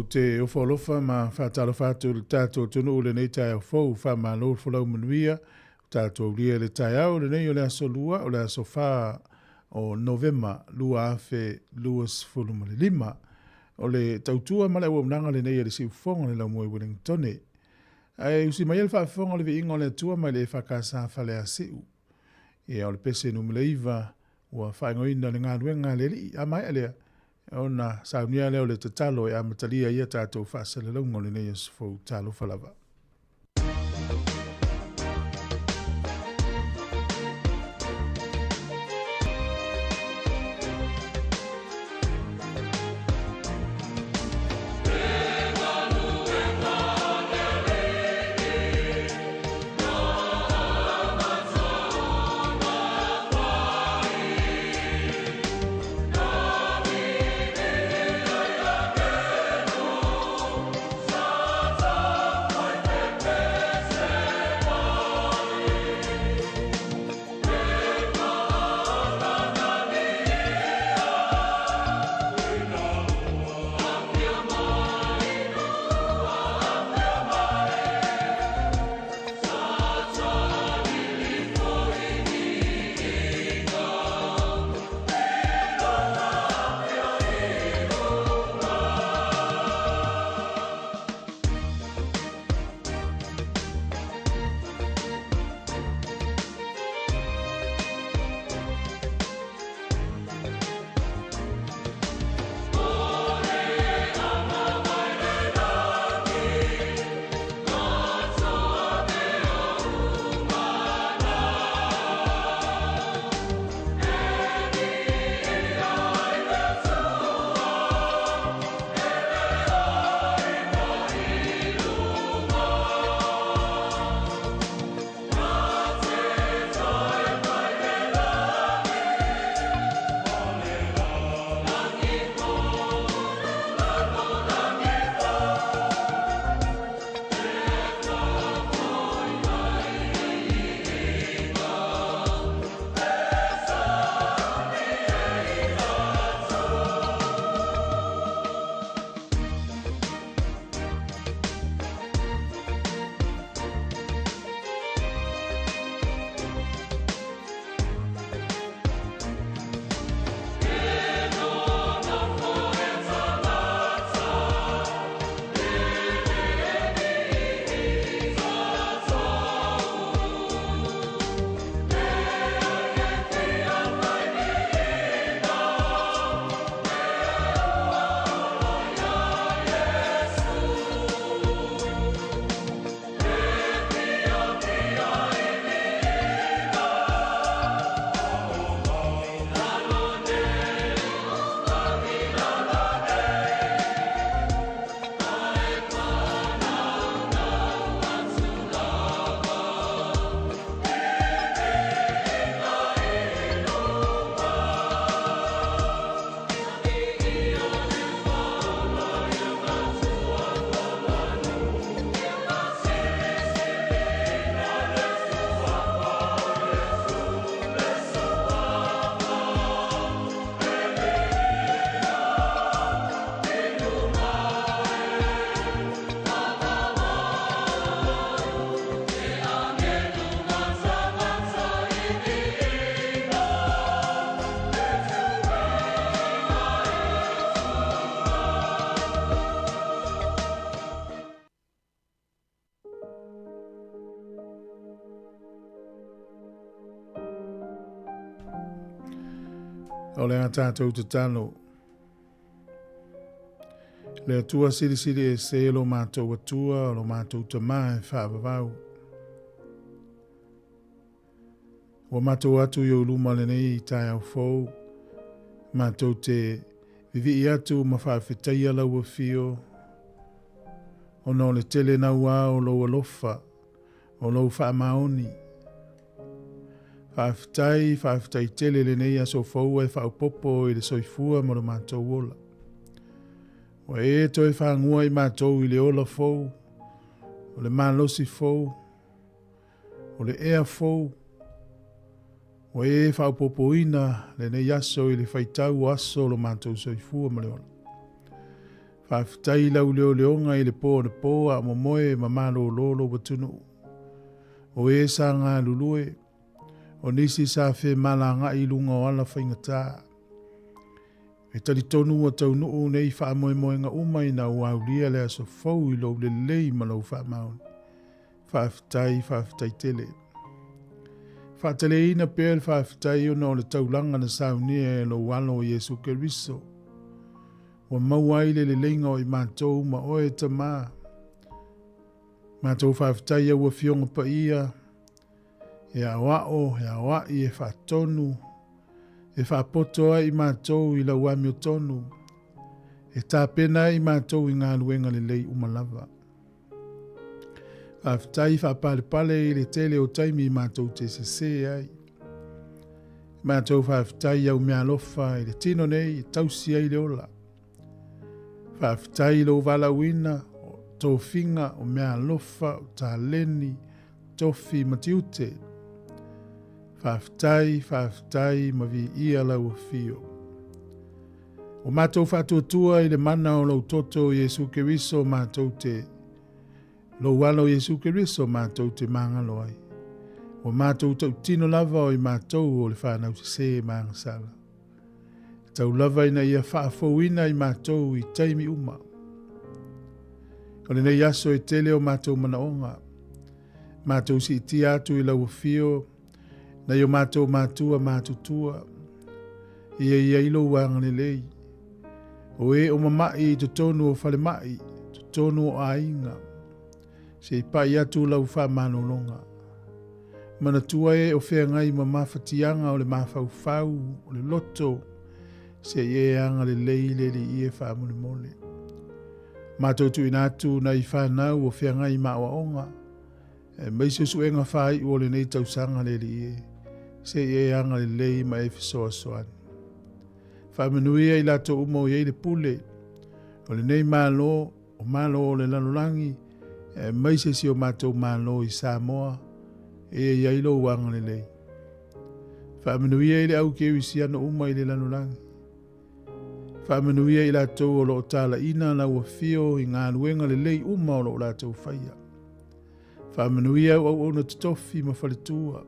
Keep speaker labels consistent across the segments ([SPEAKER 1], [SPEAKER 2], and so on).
[SPEAKER 1] Ou te ofo alofa ma faatalofa atu i le tatou atunuu i lenei taeao fou. Faamalo le folau manuia o tatou aulia i le taeao lenei o le aso Lua, o le aso 4 o Novema 2025. O le tautua ma le auaunaga lenei a le Siufofoga o le Laumua i Wellingtone. Ae usi maia le faafofoga o le viiga o le Atua mai le EFKS Faleasiu. Ia, o le pese numera 9 ua faaigoaina le galuega a le Alii. A maea lea, ona saunia lea o le tatalo e amatalia ai a tatou faasalalauga o lenei aso fou. Talofa lava. O le a tatou tatalo. Le Atua silisili ese lo matou Atua, lo matou Tama e faavavau. Ua matou atu i ou luma lenei taeao fou, matou te vivii atu ma faafetaia lau afio, ona o le tele naua o lou alofa, o lou faamaoni. Faafetai, faafetai tele lenei aso fou e faaopoopo i le soifua ma lo matou ola. Ua e toe fagua i matou i le ola fou, o le malosi fou, o le ea fou, ua e faaopoopoina lenei aso i le faitau o aso o lo matou soifua ma le ola. Faafetai i lau leoleoga i le po anapo a o momoe ma malolo lou atunuu. O e sa galulue, o nisi sa femalagaai i luga o ala faigata. E talitonu ua taunuu nei faamoemoega uma ina ua aulia le aso fou i lou lelei ma lou faamaoni. Faafetai, faafetai tele. Faateleina pea le faafetai ona o le taulaga na saunia e lou Alo o Iesu Keriso. Ua maua ai le leleiga o i matou ma oe, Tama. Matou faafetai i au Afioga Paia, e aoao, e aoai, e faatonu, e faapoto ai i matou i lau amiotonu, e tapena ai i matou i galuega lelei uma lava. Faafetai faapalepale i le tele o taimi matou te sesē ai. Matou faafetai i au meaalofa i le tino nei e tausi ai le ola. Faafetai i lou valaauina, o tofiga, o meaalofa, o taleni, tofi ma tiute. Faafetai, faafetai ma viia lau afio. Ua matou faatuatua i le mana o lou toto Iesu Keriso matou te lou alo Iesu Keriso matou te magalo ai. Ua matou tautino lava o i matou o le fanau sesē ma agasala. E tau lava ina ia faafouina i matou i taimi uma. O lenei aso e tele o matou manaoga. Matou siitia atu i lau afio Nai o matou matua matutua, ia i ai lou agalelei. O e o mama'i i totonu o falemai, totonu o aiga, se i pai atu lau faamalologa. Manatua e o feagai ma mafatiaga o le mafaufau, o le loto, se i e agalelei le Alii e faamolemole. Matou tuuina atu nai fanau o feagai ma aoaoga, Aemaise o suega faaiu o lenei tausaga le Alii e, se i e agalelei ma e fesoasoani. Faamanuia i latou uma o i ai le pule o lenei Malo, o Malo o le lalolagi, aemaise si o matou Malo i Samoa, e i ai lou agalelei. Faamanuia i le au kerisiano uma i le lalolagi. Faamanuia i latou o lo o talaina lau afio i galuega lelei uma o lo o latou faia. Faamanuia au auauna totofi ma faletua.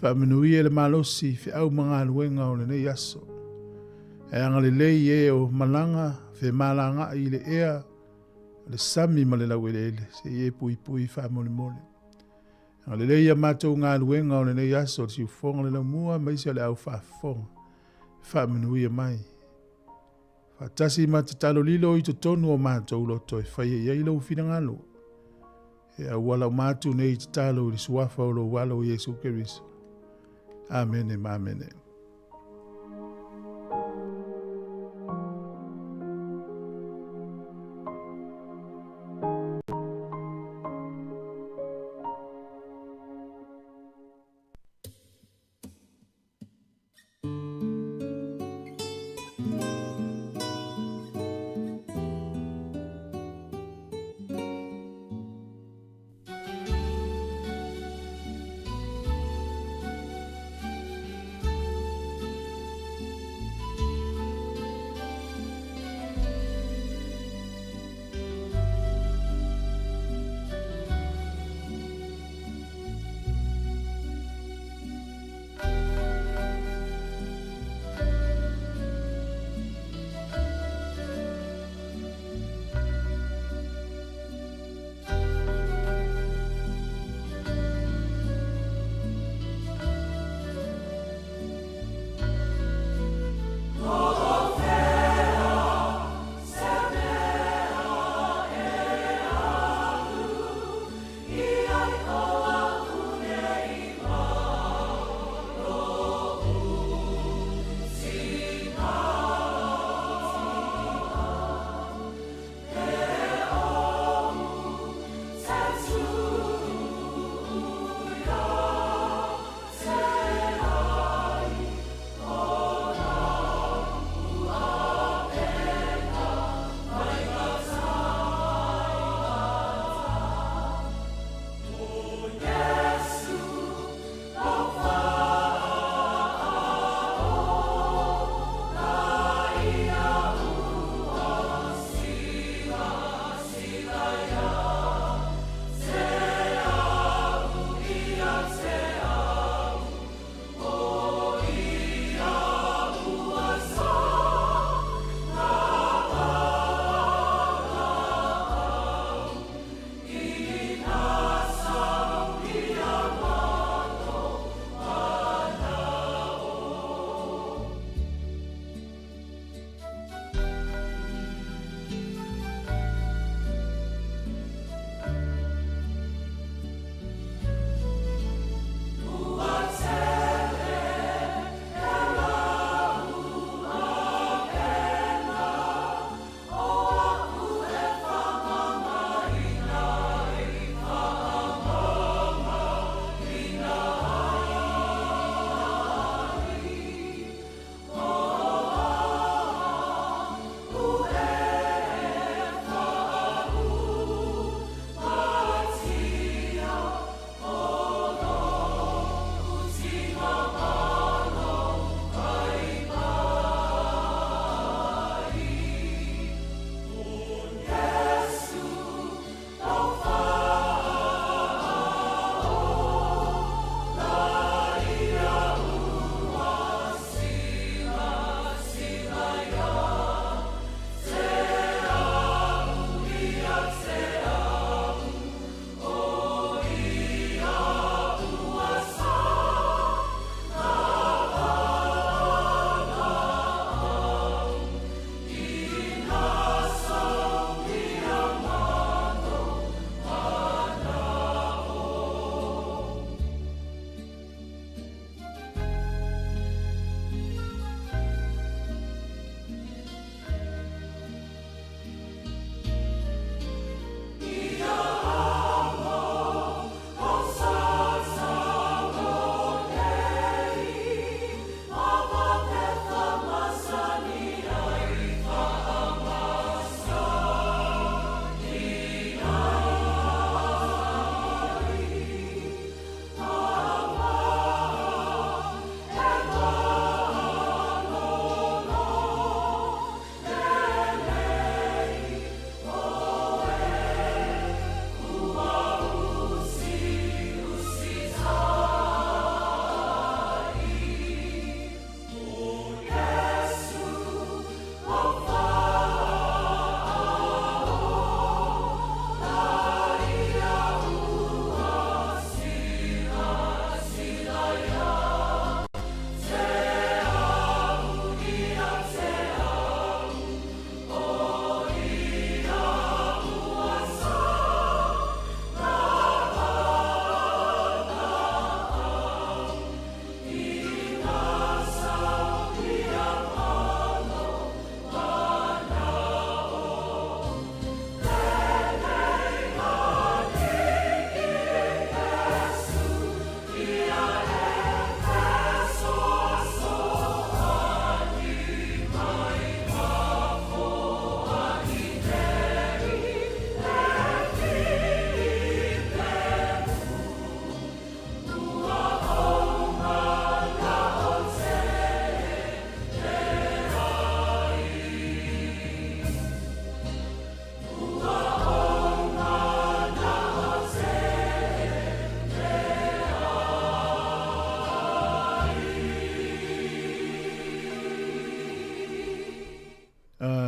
[SPEAKER 1] Faamanuia le malosi i feau ma galuega o lenei aso. E agalelei e o malaga femalagaai i le ea, le sami ma le laueleele, se i e puipui faamolemole. Agalelei a matou galuega o lenei aso, le siufofoga, le laumua, aemaise o le au faafofoga. Faamanuia mai. Faatasi ma tatalo lilo i totonu o matou loto e faia i ai lou finagalo. E auala uma atu nei tatalo i le suafa o lou Alo Iesu Keriso. Amene ma amene.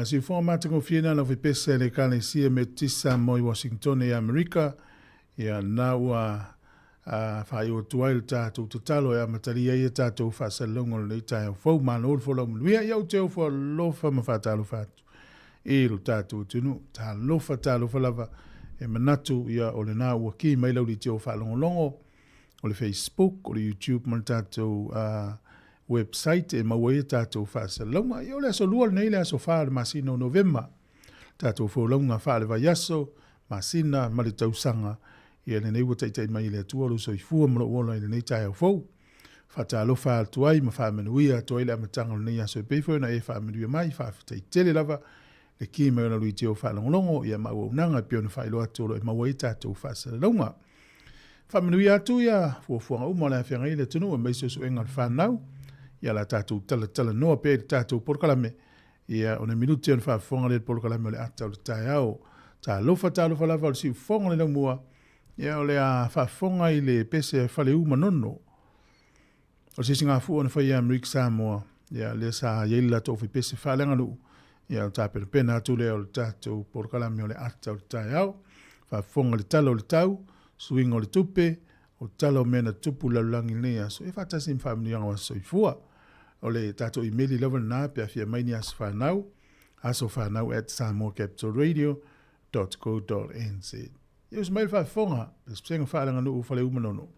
[SPEAKER 1] Siufofoga matagofie na lau faipese a le Ekalesia Metotisi Samoa i Washingtone i Amerika, ia lena ua faaiu atu ai le tatou tatalo e amatalia ai a tatou faasalalauga o lenei taeao fou. Malo le folau manuia, ia ou te ofo alofa ma faatalofa atu i lo tatou atunuu. Talofa, talofa lava, e manatu ia o lena ua ki mai lau leitio faalogologo, o le Facebook, o le YouTube ma le tatou website e maua ai a tatou faasalalauga. Ia o le aso lua lenei, le aso 4 o le masina o Novema, tatou folauga faale-vaiaso, masina ma le tausaga, ia lenei ua taitai mai e le Atua lou soifua ma lou ola i lenei taeao fou. Faatalofa atu ai ma faamanuia atu ai le amataga o lenei aso e pei foi ona e faamanuia mai, faafetai tele lava le ki mai o lau leitio faalogologo ia ma auaunaga e pei ona faailoa atu o lo o e maua ai tatou faasalalauga. Faamanuia atu ia fuafuaga uma o le a feagai i le atunuu aemaise o suega o le fanau, ia la tatou talatalanoa pea i le tatou polokalame, ia o le minute ona faafofoga lea i le polokalame o le ata o le taeao. Talofa, talofa lava o le siufofoga o le laumua, ia o le a faafofoga i le pese a Faleu Manono. O le sisigafua na fai ia Amerika Samoa, ia lea sa i ai le latou faipese faaleaganuu, ia o tapenapena atu lea o le tatou polokalame o le ata o le taeao. Faafofoga i le tala o le tau, suiga o le tupe, o tala o mea na tutupu i le lalolagi i lenei aso, e faatasi ma faamanuiaga o aso soifua. O le tatou imeli lava lena pe a fia mai ni aso fanau, asofanau@samoacapitalradio.co.nz. Ia usu mai le faafofoga, pesepesega faaleaganuu Faleu Manono.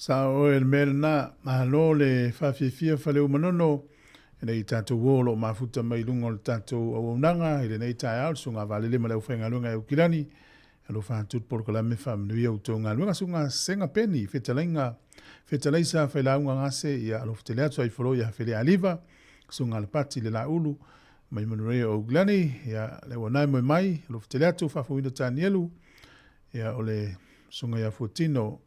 [SPEAKER 1] Sao oe le mea lena, malo le faafiafia Faleu Manono, ina ia tatou o o lo o mafuta mai i luga o le tatou auaunaga i lenei taeao, le Susuga Valele ma le aufaigaluega e Aukilani, alofa atu le polokalame faamanuia outou galuega, Susuga Sega Peni, fetalaiga, fetalaisa Failauga Gase, ia alofa tele atu ai ia Fele Aliva, Susuga Lepati le Laulu, mai manuia o Aukilani, ia le uanae moe mai, alofa tele atu faafuina Tanielu, ia o le Susuga ia Fuatino,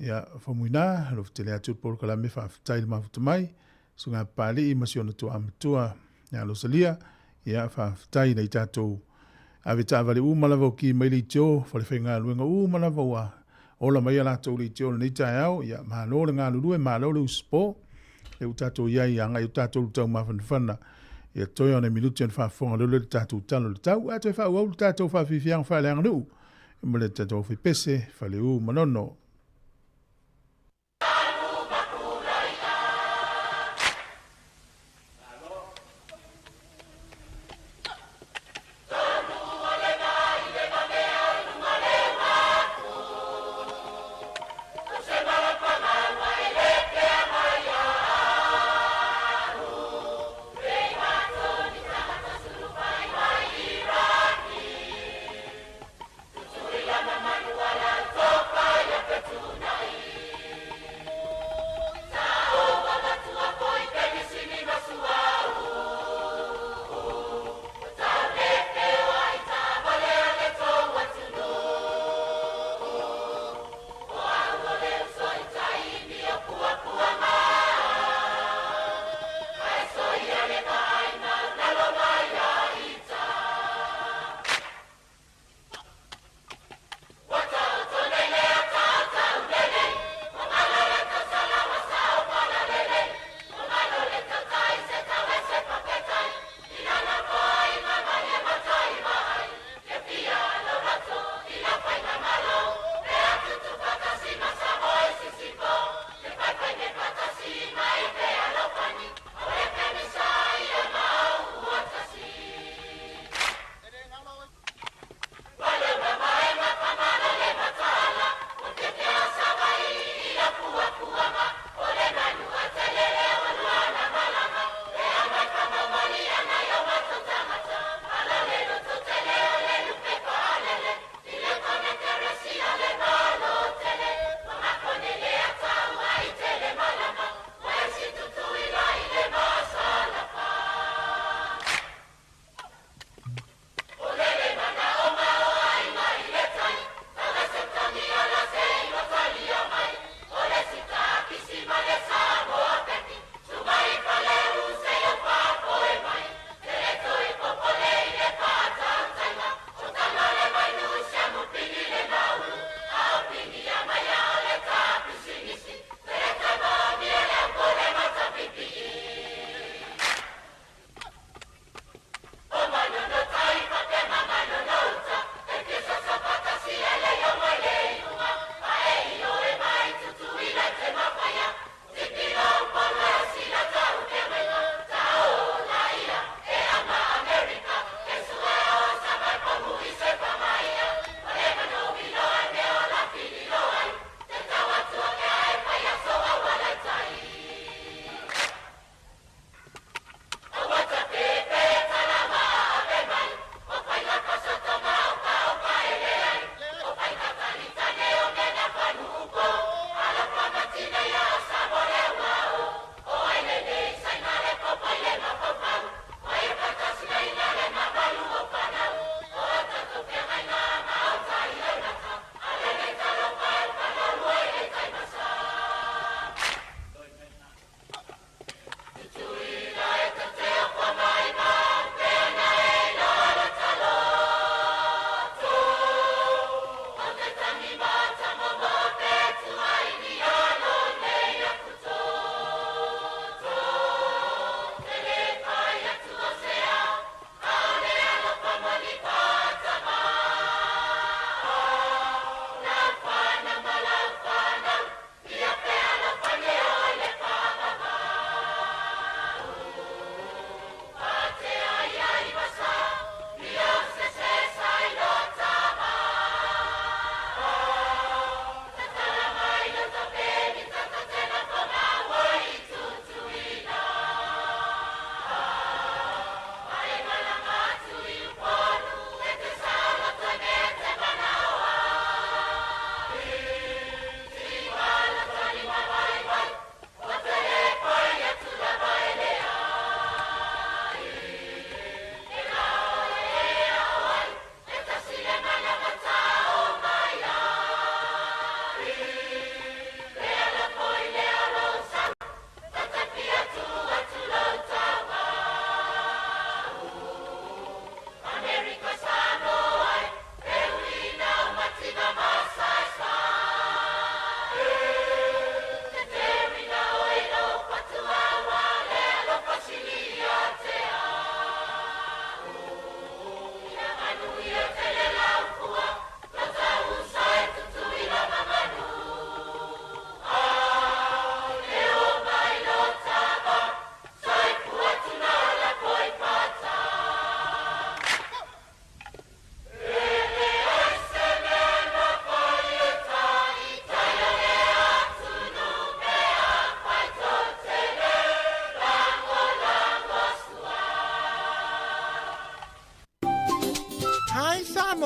[SPEAKER 1] ia famuina, alofa tele atu le polokalame faafetai le mafuta mai, Susuga Papali'i ma si ona tuaamatua ia Losalia, ia faafetai nei tatou ave taavale uma lava o ki mai leitio, falefaigaluega uma lava ua ola mai a latou leitio lenei taeao, ia malo le galulue, malo le usupo, le ua tatou iai agai o tatou tau mafanafana, ia toe ona minuti ona faafofoga lele le tatou tala o le tau, ae toe faaauau le tatou faafiafiaga faaleaganuu, ma le tatou faipese Faleu Manono.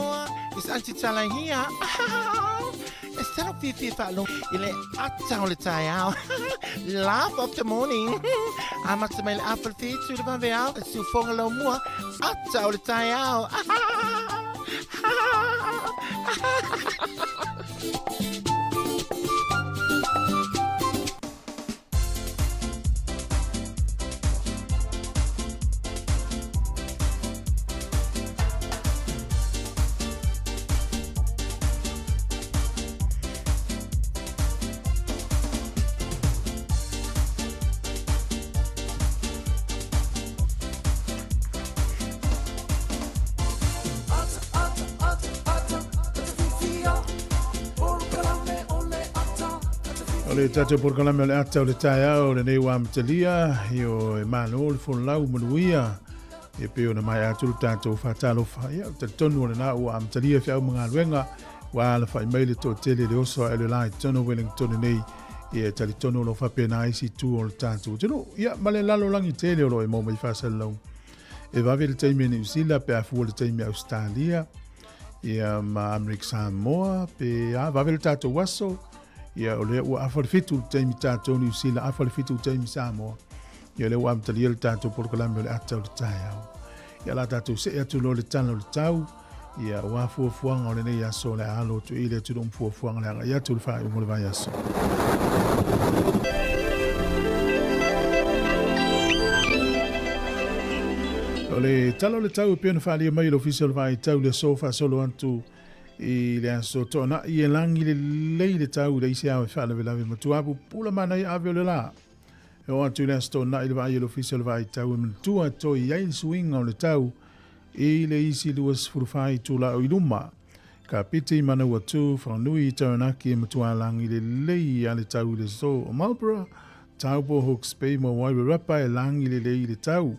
[SPEAKER 2] Samoa. It's Auntie Tala here. E tala fiafia faalogo i le ata o le taeao. Laugh of the morning. Amata mai le afa le whitu le vave ao. Siufoga lau mua. Ata o le taeao.
[SPEAKER 1] O le tatou polokalame o le ata o le taeao lenei ua amatalia i o e malo le folau manuia e pei ona maea atu le tatou faatalofa. Ia, talitonu o lena ua amatalia feau ma galuega ua alafai mai le toatele le oso ae le la i totonu o Wellington nei. Ia, e talitonu o lo o faapena isi itu o le tatou atunuu. Ia, ma le lalolagi tele o lo o e maua mai faasalalau. E vave le taimi e Niu Sila pe a fua le taimi Australia, ia ma Amerika Samoa, pe a vave le tatou aso. Ia, o lea ua afa le 7 le taimi tatou Niu Sila, afa le 7 le taimi Samoa. Ia, lea ua amatalia le tatou polokalame o le ata o le taeao. Ia, la tatou see atu loa le tala o le tau. Ia, ua fuafuaga o lenei aso o le a alo atu i le atunuu ma fuafuaga le agai atu i le faaiuga o le vaiaso. O le tala o le tau e pei ona faaalia mai e le Ofisa o le Vaai Tau i le aso faasolo atu i le aso Toonai e lagi lelei le tau i le isi ao e faalavelave matua pupula manaia ave o le la. E oo atu i le Aso Toonai le vaai a le Ofisa o le Vaai Tau e manatua toe i ai le suiga o le tau i le isi 24 itula o i luma. Ka piti i Manawatū, Whanganui, Taranaki e matua lagi lelei a le tau i le aso o Marlborough, Taupo, Hawke's Bay ma Wairarapa e lagi lelei i le tau.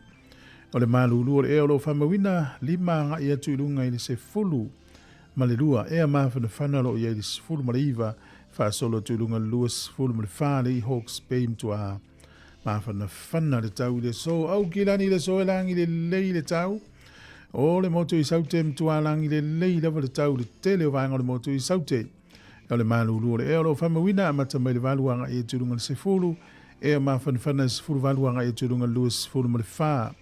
[SPEAKER 1] O le malulu o le ea o lo o faamauina, 5 agai atu i luga i le 12 ea mafanafana o lo o i ai le 19 faasolo atu i luga i le 24 le i Hawke's Bay matua mafanafana le tau i le aso. Aukilani i le aso e lagi lelei le tau. O le motu i Saute matua lagi lelei lava le tau i le tele o vaega o le motu i Saute. O le malulu o le ea o lo o faamauina amata mai le 8 agai atu i luga i le 10, ea mafanafana e 18 agai atu i luga i le 24.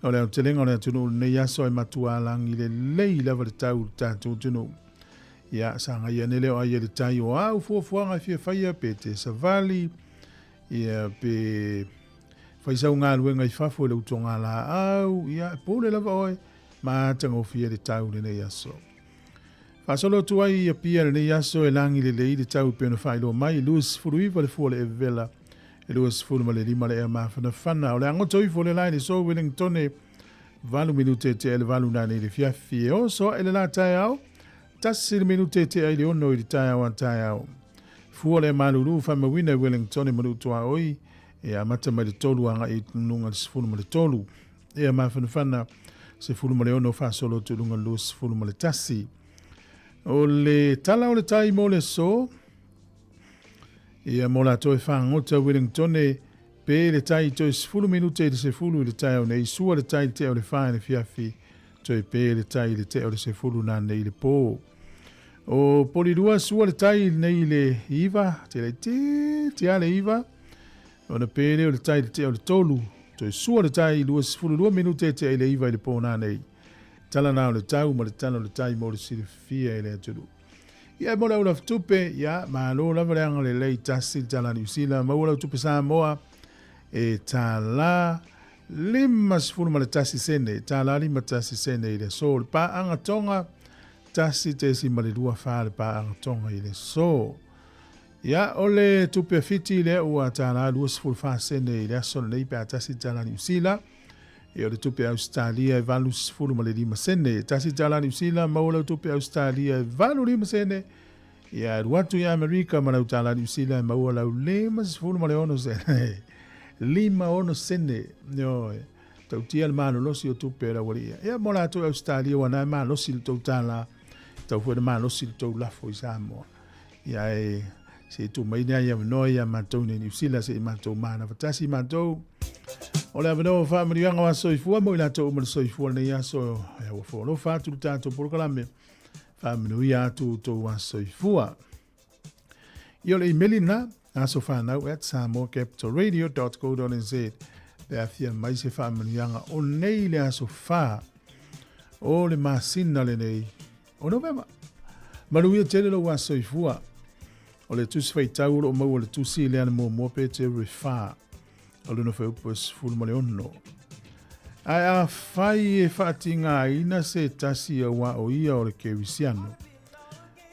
[SPEAKER 1] O le aotelega o le atunuu lenei aso e matua lagi lelei lava le tau i le tatou atunuu. Ia, sagai ane lea o ai e le tai o au fuafuaga e fia faia, pe te savali, ia, pe fai sau galuega i fafo i lau togalaau, ia, e pule lava oe, matagofie le tau lenei aso. Faasolo atu ai i Apia lenei aso e lagi lelei le tau e pei ona faailoa mai, 29 le fua o le evela, e 25 le ea mafanafana. O le agoto ifo le la i le so Wellingtone, 8 minute e tea i le 8 nanei i le fiafi. E oso ae le la taeao, 1 le minute e tea i le 6 i le taeao a taeao. Fua le malulu faamauina i Wellingtone ma Nuutuaoi, e amata mai le 3 agai i luga le 13. Ea mafanafana 16 faasolo atu i luga le 21. O le tala o le tai mo le aso, ia mo latou e fagota Wellingtone, pe le tai toe 10 minute i le 10 i le taeao nei, sua le tai i le tea o le 4 i le fiafi, toe pe le tai i le tea o le 10 nanei i le pō. O Polirua sua le tai nei i le 9, te laitiiti lava le 9, Ona pē lea o le tai i le tea o le 3, toe sua le tai 22 minute e tea i le 9 i le pō nanei. Tala na o le tau ma le tala o le tai mo le silafia e le atunuu. Ia e mo le au lafatupe, ia, malo lava le agalelei tasi le tala Niu Sila, maua lau tupe Samoa e tālā 51 sene, tālā 51 sene i le aso. Le paaga Tonga, 1.24 le paaga Tonga i le aso. Ia, o le tupe Fiti lea ua tālā 24 sene i le aso lenei pe a tasi tālā Niu Sila. Ia, o le tupe Ausetalia e 85 sene. Tasi tālā Niu Sila, maua lau tupe Ausetalia e 85 sene. Ia, alu atu i Amerika ma lau tālā Niu Sila e maua lau 56 sene. 56 sene. Ioe. Tautia le malolosi o tupe a lau alii. Ia, mo latou i Ausetalia ua na e malosi le tou tālā. Tau foi le malosi le tou lafo i Samoa. Ia e se i tuu mai nei avanoa ia matou nei Niu Sila se i matou manavatasi matou. O le avanoa o faamanuiaga o aso soifua mo i latou uma le soifua lenei aso e ua foalofa atu le tatou polokalame. Faamanuia atu outou aso soifua. Ia o le imeli lena, asofanau@samoacapitalradio.co.nz pe a fia mai se faamanuiaga o nei le aso 4 o le masina lenei o Novema. Manuia tele lou aso soifua. O le tusi faitau o lo o maua le tusi lea le muamua Peteru e 4 o lona fuaiupu e 16. Ae afai e faatigaina se tasi auā o ia o le Kerisiano,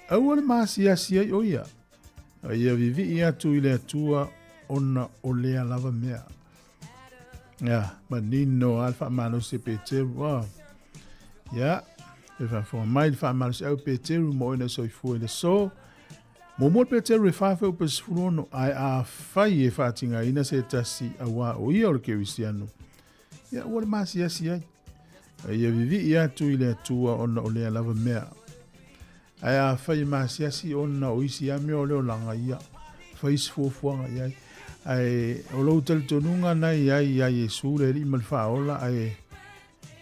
[SPEAKER 1] aua le maasiasi ai o ia, a ia vivii atu i le Atua ona o lea lava mea. Ia, manino a le faamalosi e Peteru. Oh. Ia, e faafofoga mai le faamalosiau Peteru mo oe na soifua i le aso. Muamua Peteru e 4 fuaiupu e 16, ae afai e faatigaina se tasi auā o ia o le Kerisiano, ia aua le maasiasi ai. A ia vivii atu i le Atua ona o lea lava mea. Ae afai e maasiasi ona o isi lava mea o le olaga, ia fai isi fuafuaga i ai. Ae o lou talitonuga na i ai iā Iesu le Alii ma le Faaola, ae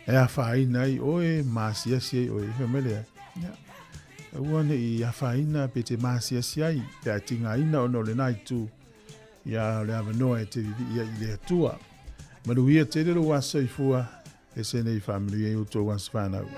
[SPEAKER 1] e afaina ai oe, maasiasi ai oe, fai mai lea, ia, aua ne i afaina pe te maasiasi ai, pe a tigaina ona o lena itu, ia o le avanoa e te vivii ai i le Atua. Manuia tele lou aso soifua, e se nei faamanuia i outou aso fanau.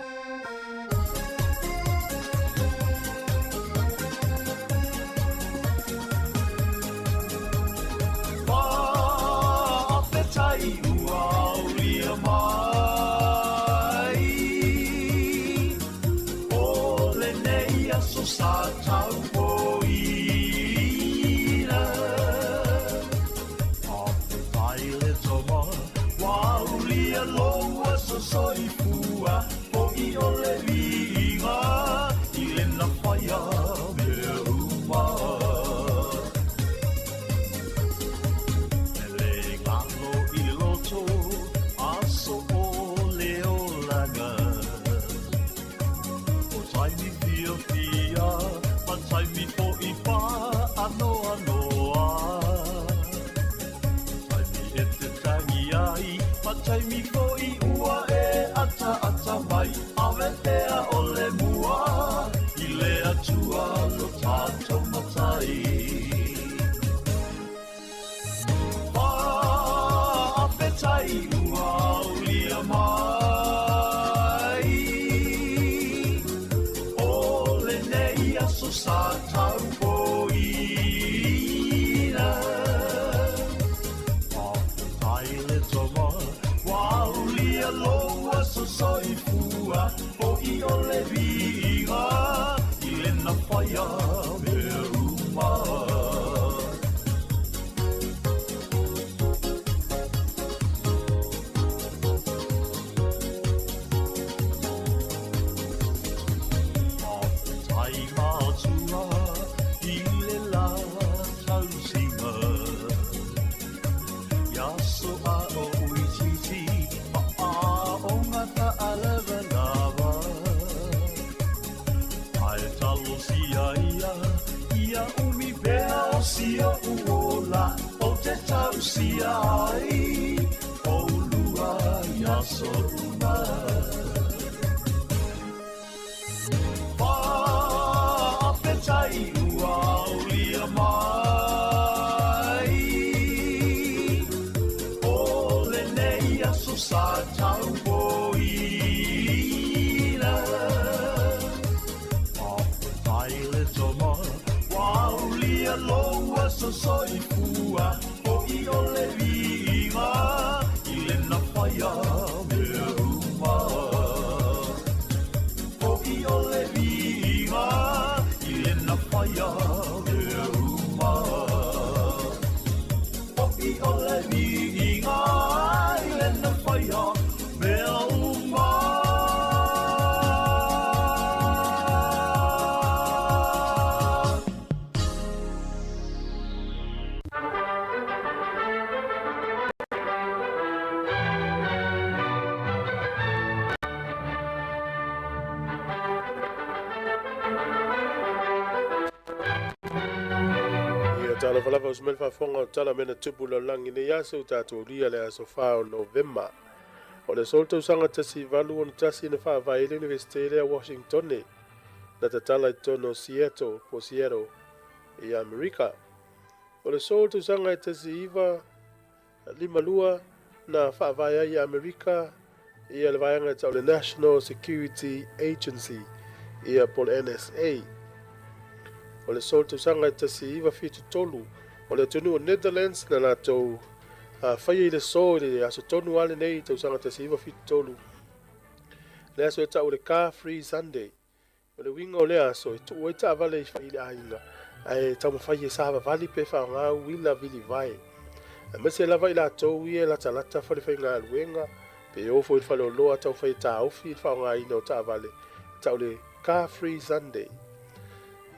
[SPEAKER 1] Ia talofa lava usi mai le faafofoga o tala mea na tupu lalolagi nei aso ua tatou aulia le aso 4 o Novema. O le aso o le tausaga 1861 na faavae ai le Iunivesite lea o Washingtone. Na tatala i totonu o Seattle po o Seattle i Amerika. O le aso o le tausaga e 1952 na faavae ai i Amerika ia le vaega e tau o le National Security Agency ia po o le NSA. O le aso o le tausaga e 1973 o le atunuu o Netherlands na latou faia i le aso i le aso tonu lava lenei tausaga 1973 le aso e tau o le Car Free Sunday. O le uiga o lea aso, e tuu ai taavale i le aiga ae taumafai e savavali pe faaaoga uila vilivae, aemaise lava i latou ia e latalata falefaigaluega pe o foi i le faleoloa taumafai e taofi i le faaaogaina o taavale e tau le Car Free Sunday.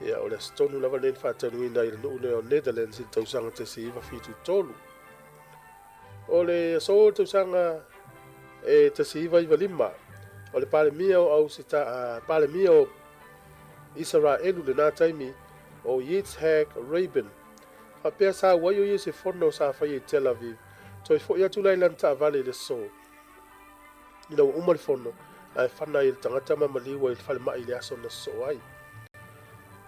[SPEAKER 1] Ia, o le aso tonu lava lenei na faataunuuina ai i le nuu lea o Netherlands i le tausaga 1973. O le aso o le tausaga e 1995, o le Palemia o Ausita, Palemia o Isaraelu i lena taimi, o Yitzhak Rabin. Faapea sa auai o ia i se fono sa faia i Tel Aviv, toe foi atu la i lana taavale i le aso ina ua uma le fono, ae fana ai e le tagata ma maliu ai i le falemai i le aso na sosoo ai.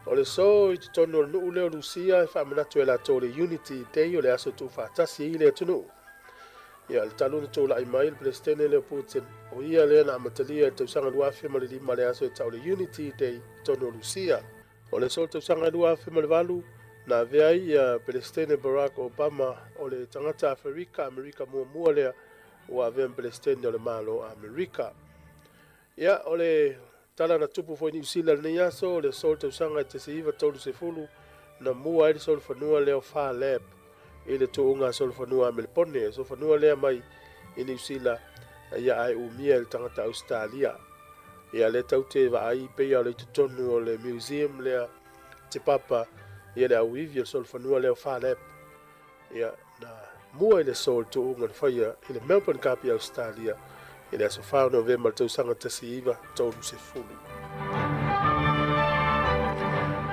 [SPEAKER 1] O le aso i totonu o le nuu lea o Lusia e faamanatu e latou le Unity Day o le aso e tuufaatasi ai le atunuu. Ia, le talu ona tulai mai le Peresetene lea o Putin, o ia lea na amatalia i le tausaga 2005 le aso e tau o le Unity Day i totonu o Lusia. O le aso o le tausaga 2008 na avea ai ia Peresetene Barack Obama o le tagata Aferika Amerika muamua lea ua avea ma Peresetene o le Malo o Amerika. Ia, o le tala na tupu foi i Niu Sila i lenei aso, o le aso o le tausaga e 1930 na mua ai le solofanua lea o Phar Lap i le tuuga solofanua a Melepone, solofanua lea mai i Niu Sila, ia ae umia e le tagata Ausetalia. Ia, lea tatou te vaai pei o le i totonu o le museum lea Te Papa, ia le auivi o le solofanua lea o Phar Lap. Ia, na mua i le aso o le tuuga na faia i le Melbourne Cup i Ausetalia i le aso 4 o Novema i le tausaga 1930.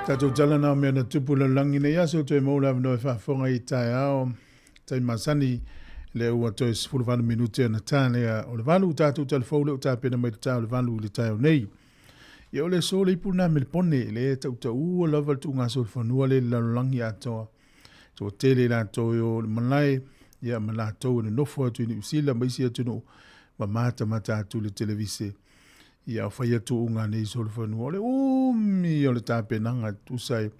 [SPEAKER 1] Tatou tala na o mea na tupu lalolagi nei aso toe maua le avanoa e faafofoga i taeao taimi masani lea ua toe 18 minute ona ta lea o le valu tatou talafou lea ua tapena mai le ta o le valu i le taeao nei. Ia o le aso le ipu lena Melepone le tautaua lava le tuugasolofanua lea i le lalolagi atoa. Toatele i latou e o i le malae, ia ma latou e nonofo atu i Niu Sila ma isi atunuu ma matamata atu i le televise. Ia o fai atu uga nei solofanua. O le umi o le tapenaga tusa e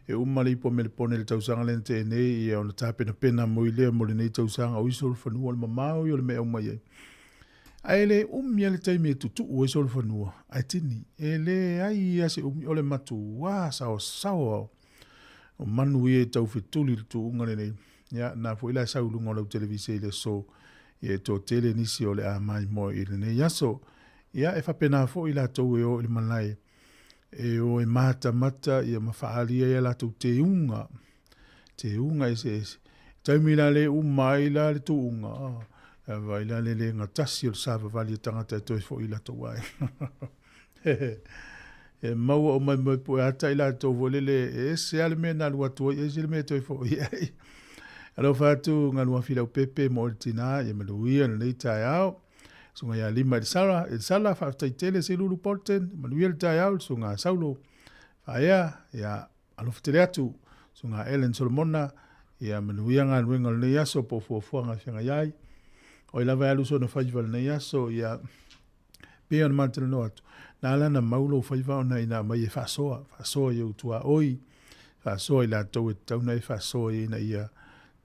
[SPEAKER 1] e uma le ipu a Melepone i le tausaga lea na tea nei, ia ona tapenapena moi lea mo lenei tausaga o isi solofanua o le mamao ia o le mea e aumai ai. Ae le umi lava le taimi e tutuu ai solofanua, ae tini, e leai lava se umi, o le matuā saosaoa o manu ia e tau fetuli i le tuuga lenei. Ia, na foi la e sau i luga o lau televise i le aso, ia e toatele nisi o le a maimoa i lenei aso. Ia, e faapena foi latou e o i le malae, e o e matamata ia ma faaalia ai a latou teuga, teuga eseese. Taimi la le uma ai la le tuuga, oh, vai la le le gatasi o le savavali o tagata e toe foi i latou aiga. E maua o mai mai poe ata i latou foi lele, e ese lava le mea na alu atu ai, ese le mea e toe foi ai. Alofa atu Galuafi Leaupepe mo le tina, ia manuia lenei taeao. Susuga ia Lima i le Sala, i le Sala, faafetai tele Selulu Bolton, manuia le taeao, le susuga Saulo Faea, ia alofa tele atu, susuga Ellen Solomona, ia manuia galuega o lenei aso po o fuafuaga e feagai ai. O ai lava e alu sona faiva i lenei aso, ia Pei ona matalanoa atu, na ala ona mau lou faiva ona ina aumai e faasoa, faasoa i ou tuaoi, faasoa i latou e tatau ona e faasoa i ai ina ia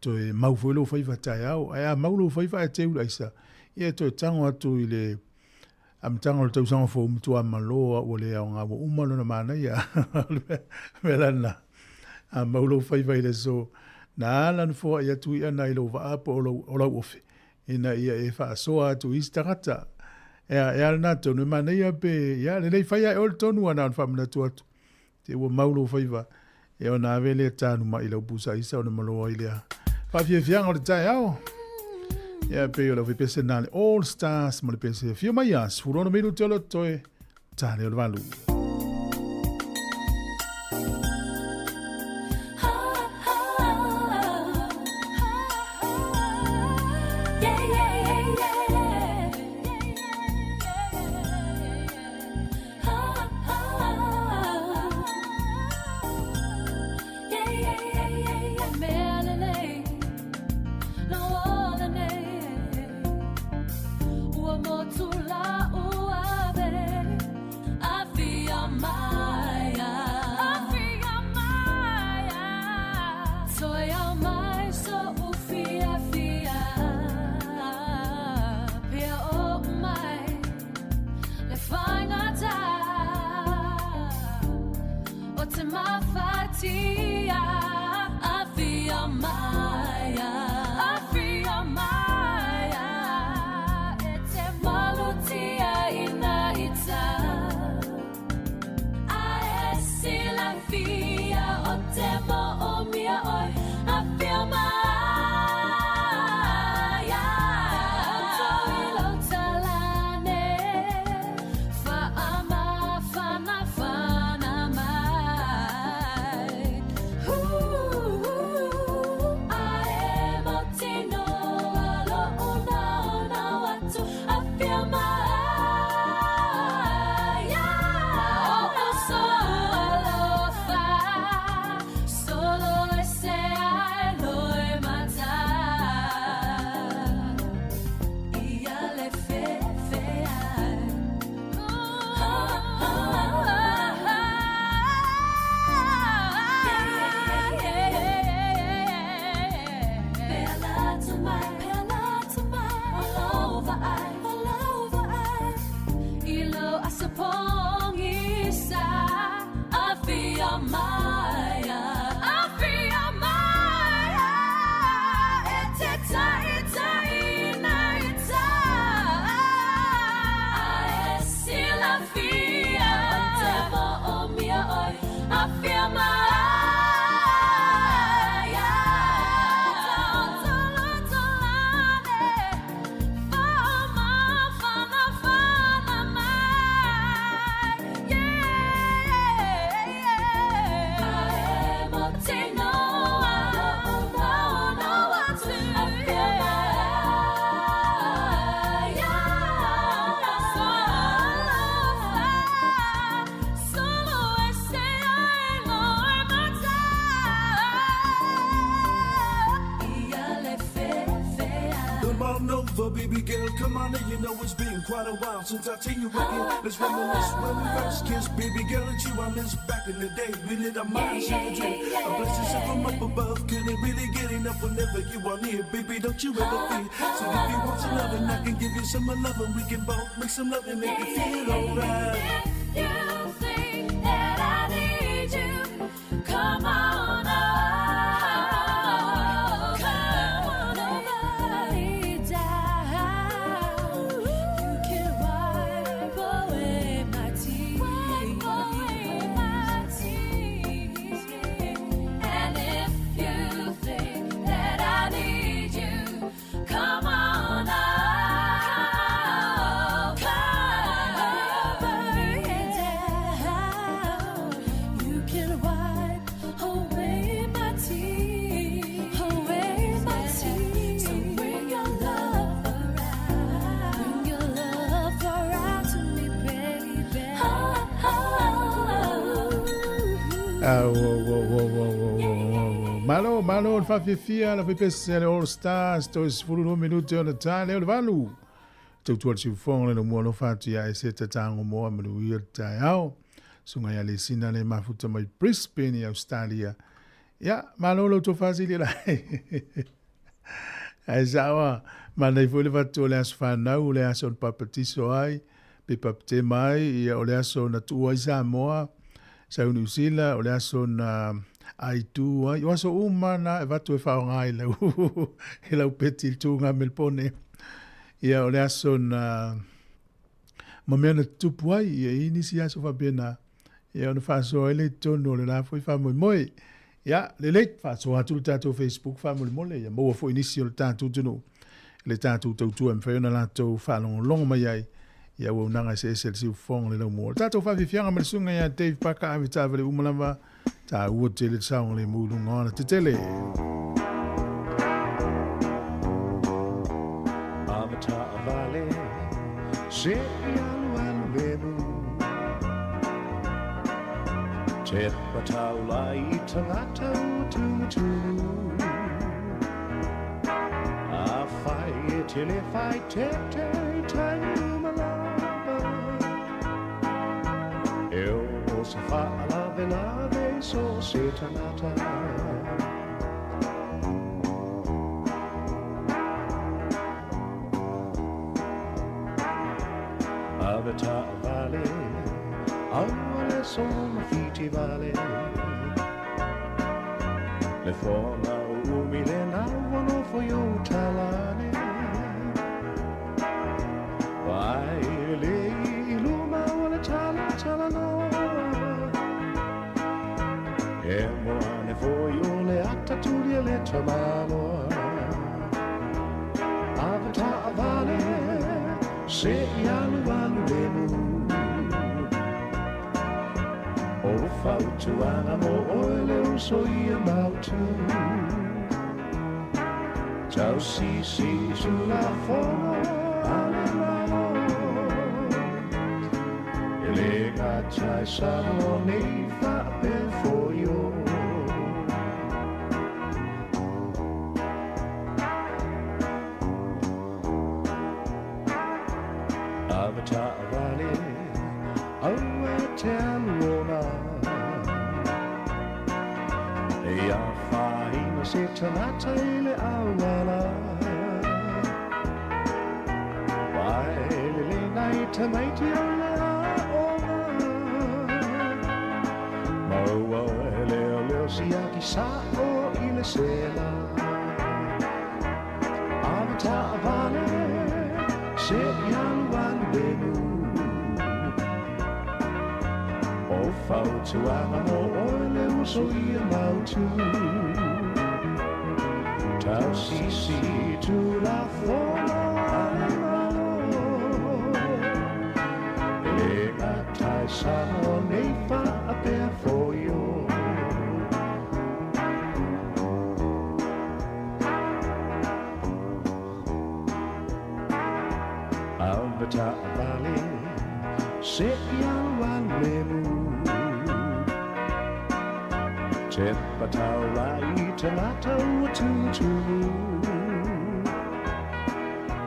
[SPEAKER 1] toe mau foi lou faiva taeao. Ae a mau lou faiva ae teu le aisa, ia e toe tago atu i le amataga o le tausaga fou matua malo a ua le aoga ua uma lona manaia. O le mea la lena, a mau lou faiva i le aso, na ala ona foai atu i'a na i lou vaa po o lou, o lau ofe, ina ia e faasoa atu i isi tagata. Ea, e ala nā tonu, e manaia pe, ia, lelei fai a e oe le tonu a na ona faamanatu atu. Te ua mau lou faiva, e ona ave lea tanu mai i lau pusa aisa ona maloa ai lea. Faafiafiaga o le taeao. Ia, pei o le pese nā le All Stars ma le pese fia mai a, 16 minute o le toe, tane o le valu.
[SPEAKER 3] Baby girl, come on in, you know it's been quite a while since I've seen you again. Let's reminisce when we first kissed, baby girl, it's you I miss back in the day. We lit our minds in the dream. A blessing sent from up above, couldn't really get enough whenever you are near. Baby, don't you ever fear. So if you want some loving, I can give you some loving. We can both make some love and make it feel alright.
[SPEAKER 4] If you think that I need you, come on over. Come on over down. You can wipe away my tears. Wipe away my tears. And if you think that I need you, come on over. Come down. You can wipe away my tears. Away my tears. So bring your love around. Bring your love around to me, baby. Oh, oh,
[SPEAKER 1] Ah, oh, oh, oh, oh, oh, oh, oh. Malo, malo, le fafiafia, la fepese le All Stars, toe 12 minute o le tae lea o le 8. Tautua le siufofoga le laumua alofa atu ia e se tatago moa manuia le taeao. Susuga ia Lesina le mafuta mai Brisbane i Australia. Ia, malo lo outou faasili lai. Ae sao a, manai foi le fatu o le aso fanau, o le aso na papatiso ai, pe papatema ai, ia o le aso na tuua ai Samoa, sau Niu Sila, o le aso na aitu ai. O aso uma na e vatu e faaaoga ai lau, i lau peti i le tuga Melbone. Ia o le aso na ma mea na tutupu ai, ia i nisi aso faapena, ia ona faasoa ai lea i totonu o le la foi faamoemoe. Ia, lelei, faasoa atu le tatou Facebook faamolemole, ia maua foi nisi o le tatou atunuu i le tatou tautua e mafai ona latou faalogologo mai ai i auaunaga eseese a le siufofoga o le laumua. O le tatou faafiafiaga ma le susuga ia Dave Paka ave taavale uma lava, taua tele le saogalemu i luga o alatetele.
[SPEAKER 5] Avataavale se i alualu lemu Te pataula i tangata ua tumutumu A whai e tele whai te te tainu malava E o se whaalave lave so se tangata Avataavale aua le so ma fiti vale. Le fonga o umi le na wano fo yo talane. Vai le iluma o le tala tala no. E moane fo yo le ata tulia le tamaloa. Avata avale se alu alu le mu. O fautuaga mo oe le uso ia mautu. Tausisi tulafono a le Malo. E le gata i Samoa nei faapea foio. Avata vale aua te alu ona. E a whaina se tangata i le auala. Vai le le nei tamaiti o le aoga. Maua e leo leo siaki sa o i le sela. Avata vale se i alu alu le mu. O fautuaga mo oe le uso ia mautu. Tausisi tulafono a le Malo. E le gata i Samoa nei faapea foio. Avata vale se i alu alu le mu. Te pataura i tangata ua tutumu.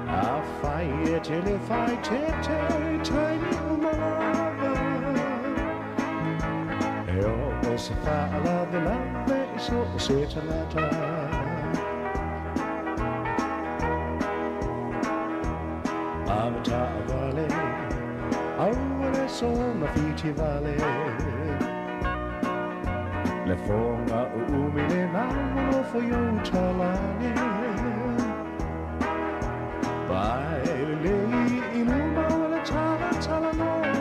[SPEAKER 5] A whai e te le whai te te taini umalava. E o o se whaalave lave i so o se tangata. Avata vale, aua le so ma fiti vale. Le fonga o umi le naualo fo yo talane. Vai le iluma o le tala tala noa.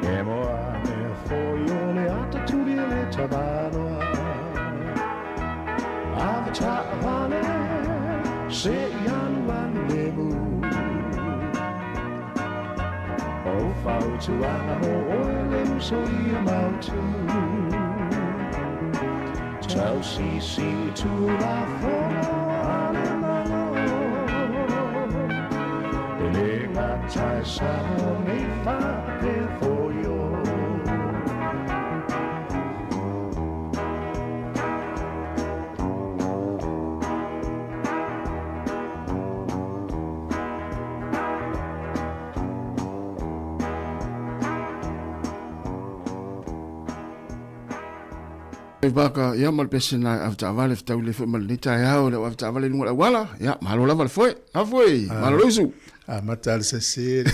[SPEAKER 5] E moa me fo yo le ata tuli le tabanoa. Avata vale, se i alu alu le mu. O fautuaga mo oe le uso ia mautu. Tausisi tulafono a le Malo. E le gata i Samoa nei faapea foio.
[SPEAKER 6] E baka ia ma le pese na avetaavale fetauli ai foi ma lenei taeao le au avetaavale i luga o le auala. Ia, malo lava le foe. A foe, malo le usu.
[SPEAKER 1] Amata le sese.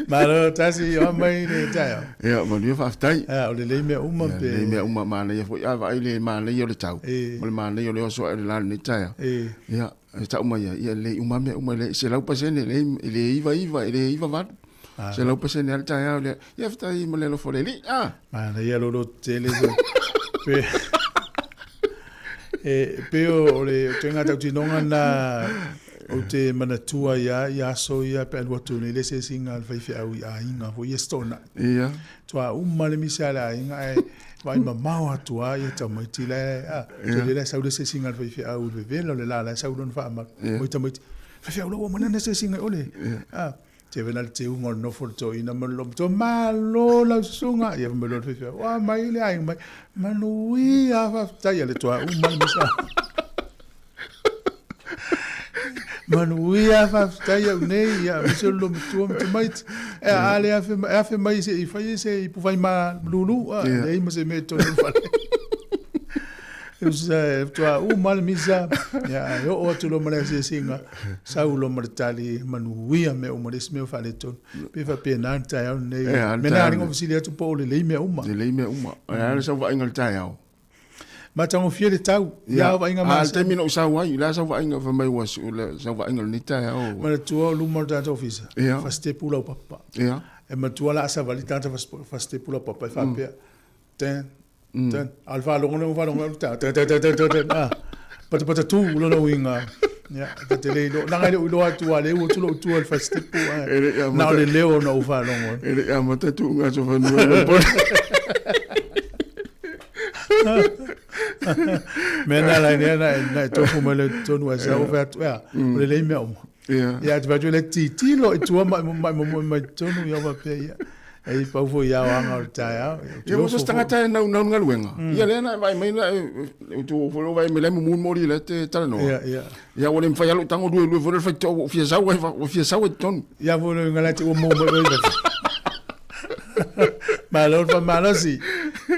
[SPEAKER 1] Malo tasi o mai le taeao.
[SPEAKER 6] Ia, manuia faafetai.
[SPEAKER 1] A o lelei mea uma
[SPEAKER 6] pe. Lelei mea uma manaia foi. A vaai le manaia o le tau. Ma le manaia o le oso ae o le la lenei taeao. Ia, e tau mai ai, ia lelei uma mea uma, e le 100%, e le 99, e le 98. 100% lava le taeao lea. Ia faafetai mo le alofa o le Alii. A.
[SPEAKER 1] Manaia lou loto tele se. Pe e pe o le toega tautinoga na ou te manatua ia i aso ia pe alu atu nei le asiasiga a le faifeau i aiga foi ia setona'i.
[SPEAKER 6] Ia.
[SPEAKER 1] Toa uma le misa a le aiga ae vaai mamao atu lava ia tamaiti la e a tele la e sau le asiasiga a le faifeau i le vevela o le la la e sau lona faamalu. Oi tamaiti, faifeau la ua uma lana asiasiga i ole. A Te vena le teuga o le nofo le toeaina ma le lomatua, Malo lau susuga! Ia fai mai loa le faifeau, Ua mai le aiga mai, manuia, faafetai a le tuauu mai ma sa. Manuia, faafetai au nei, ia aemaise o le lomatua ma tamaiti. E a le afe, e afe mai se i fai se ipu fai ma lulu, a leai ma se mea i totonu o le fale. Usa tua uma le misa. Ia e oo atu loa ma le asiasiga, sau loa ma le tali manuia mea uma, le isi mea ua faaletonu. Pe faapena le taeao lenei.
[SPEAKER 6] Ia, le
[SPEAKER 1] Mea na
[SPEAKER 6] taeao
[SPEAKER 1] alii
[SPEAKER 6] lenei.
[SPEAKER 1] fesili atu po o lelei mea uma.
[SPEAKER 6] Lelei mea uma. Ae a le sau vaaiga i le taeao?
[SPEAKER 1] Matagofie le tau. Ia, vaaiga
[SPEAKER 6] A le
[SPEAKER 1] masani.
[SPEAKER 6] taimi na ou sau ai, la sau vaaiga fai mai ua le sau vaaiga o lenei taeao.
[SPEAKER 1] Manatua o luma o le tagata ofisa.
[SPEAKER 6] Ia.
[SPEAKER 1] Fasitepu lau papa.
[SPEAKER 6] Ia.
[SPEAKER 1] E matua la savali tagata fasitepu lau papa e faapea. Ten, ten. A o le faalogo lea ua faalogo atu ta, ta, ta, ta, ta, ta, ta, ah. Pata pata tu lona uiga. Ia, ta te le iloa. Leaga e le o iloa atu a le ua atu lou tua i le fasitepu.
[SPEAKER 6] E le i
[SPEAKER 1] Na o
[SPEAKER 6] amata-
[SPEAKER 1] le leo na ou faalogo.
[SPEAKER 6] E le i amata tuuga aso fanua i Upolu.
[SPEAKER 1] Mea na la nei na e tofu mai le tonu ai sa o fai atu ea. O le lei mea uma.
[SPEAKER 6] Ia.
[SPEAKER 1] Ia, te fai le titilo i tua mai mai mai mai tonu ia faapea ia. E pau foi ia oanga o le taeao.
[SPEAKER 6] Ia mo se tagata e nau nau galuega. Ia lea na e vaai mai na e tu fo vaai mai le mumu mori le te talanoa.
[SPEAKER 1] Ia, ia.
[SPEAKER 6] Ia ua le mafai lava lou tago lue lue foi le faitoa ua ou fia sau ai ua fia sau ai totonu.
[SPEAKER 1] Ia foi le ngala te ua mo mai oi. Malo le faamalosi.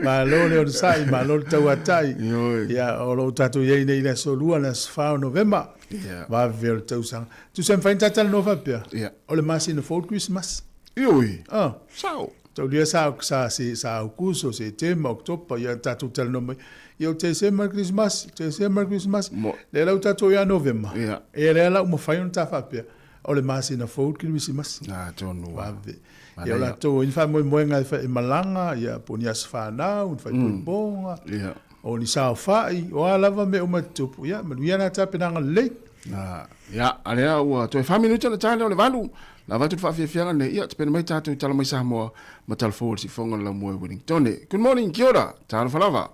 [SPEAKER 1] Malo le onosai, malo le tauatai.
[SPEAKER 6] Ioe.
[SPEAKER 1] Ia, o loo tatou iai nei i le aso lua, le aso 4 o Novema.
[SPEAKER 6] Ia.
[SPEAKER 1] Vave o le tausaga. Tusa mafai ona tatalanoa faapea.
[SPEAKER 6] Ia.
[SPEAKER 1] O le masina fou le Christmas.
[SPEAKER 6] Ioe.
[SPEAKER 1] Ah.
[SPEAKER 6] Sao.
[SPEAKER 1] Taulia sa sa se sa Aukuso, Setema, Oktopa, ia tatou talanoa mai. Ia o Tesema le Christmas, Tesema le Christmas.
[SPEAKER 6] Mo-
[SPEAKER 1] Lea la ua tatou ia Novema.
[SPEAKER 6] Ia.
[SPEAKER 1] Ia lea la ua mafai ona ta faapea. O le masina fou le Kerisimasi.
[SPEAKER 6] Ah, tonu.
[SPEAKER 1] Vave.
[SPEAKER 6] Manaia.
[SPEAKER 1] Ia o latou ai ni faamoemoega e malaga, ia po o ni aso fanau, ni faaipoipoga,
[SPEAKER 6] Ia.
[SPEAKER 1] o ni saofai, o a lava mea uma e tutupu. Ia, manuia na tapenaga lelei.
[SPEAKER 6] Ah, ia, a lea ua toe 4 minute ona ta lea o le 8. La avatu le faafiafiaga lenei. Ia, tapena mai tatou i tala mai Samoa ma tala fou o le sifoga o le laumua i Wellington. Good morning, kia ora. Talofa lava.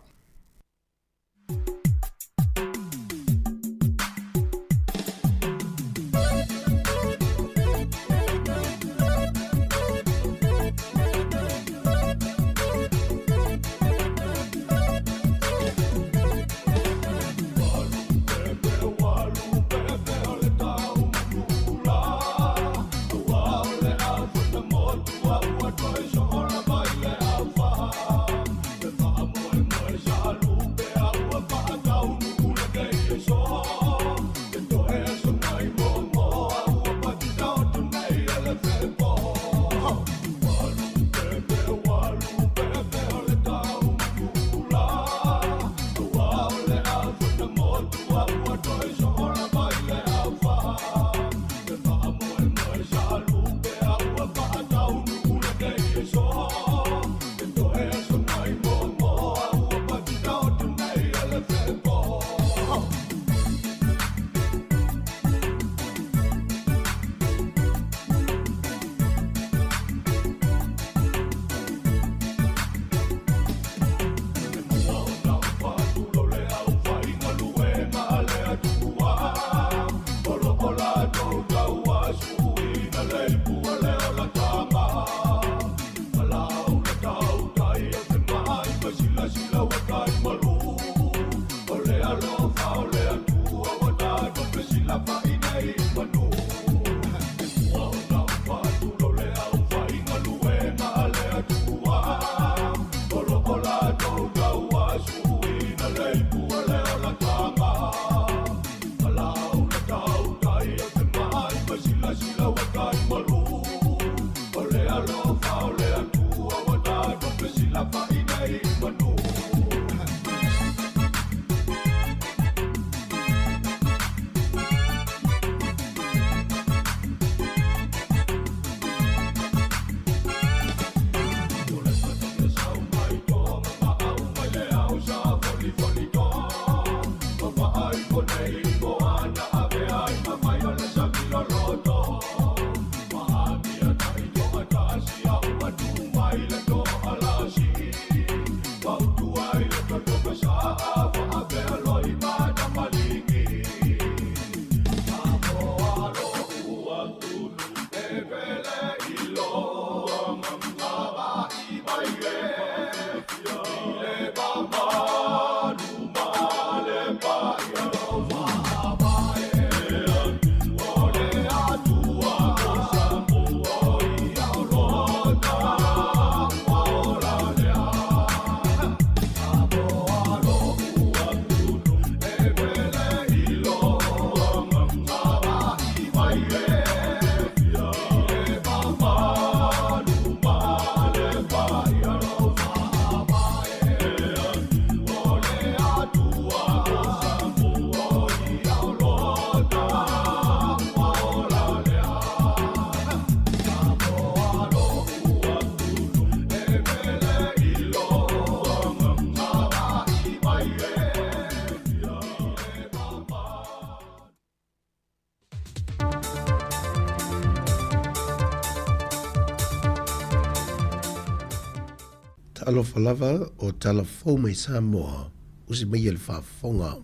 [SPEAKER 7] Talofa lava o tala fou mai Samoa, usi mai e le faafofoga.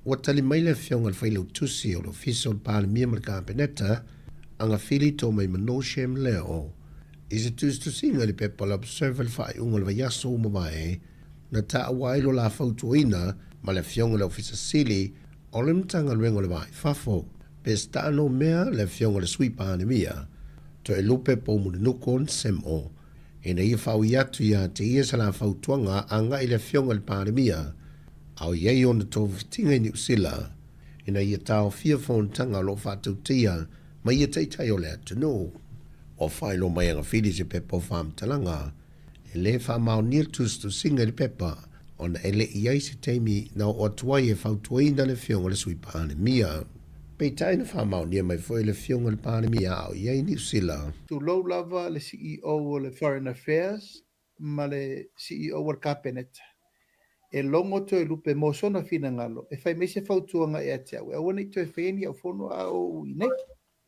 [SPEAKER 7] Ua tali mai le Afioga i le Failautusi o le Ofisa o le Palemia ma le Kapeneta, Agafili Tomaimano Shem Leo, i se tusitusiga i le pepa o le Observer i le faaiuga o le vaiaso ua mavae, na taua ai lo la fautuaina ma le Afioga i le Ofisa Sili o le Matagaluega o le Va i Fafo, Peseta Noumea, le Afioga i le Sui Palemia, Toelupe Poumulinuku Semo, ina ia faaui atu ia te ia sa la fautuaga agai i le Afioga i le Palemia, a o i ai ona togafitiga i Niu Sila, ina ia taofia fonotaga o lo o faatautaia mai ia taitai o le atunuu. Ua faailoa mai e Agafili se pepa o faamatalaga e lē faamaonia le tusitusiga i le pepa ona e le i ai se taimi na oo atu ai e fautuaina le Afioga i le Sui Palemia. Peitai na faamaonia mai foi e le Afioga i le Palemia a o i ai Niu Sila.
[SPEAKER 8] Tulou lava le CEO o le Foreign Affairs ma le CEO o le Kapeneta e logo Toelupe mo sona finagalo e fai mai se fautuaga ia te au e aua ne i toe faia ni au fono a o ou i inei.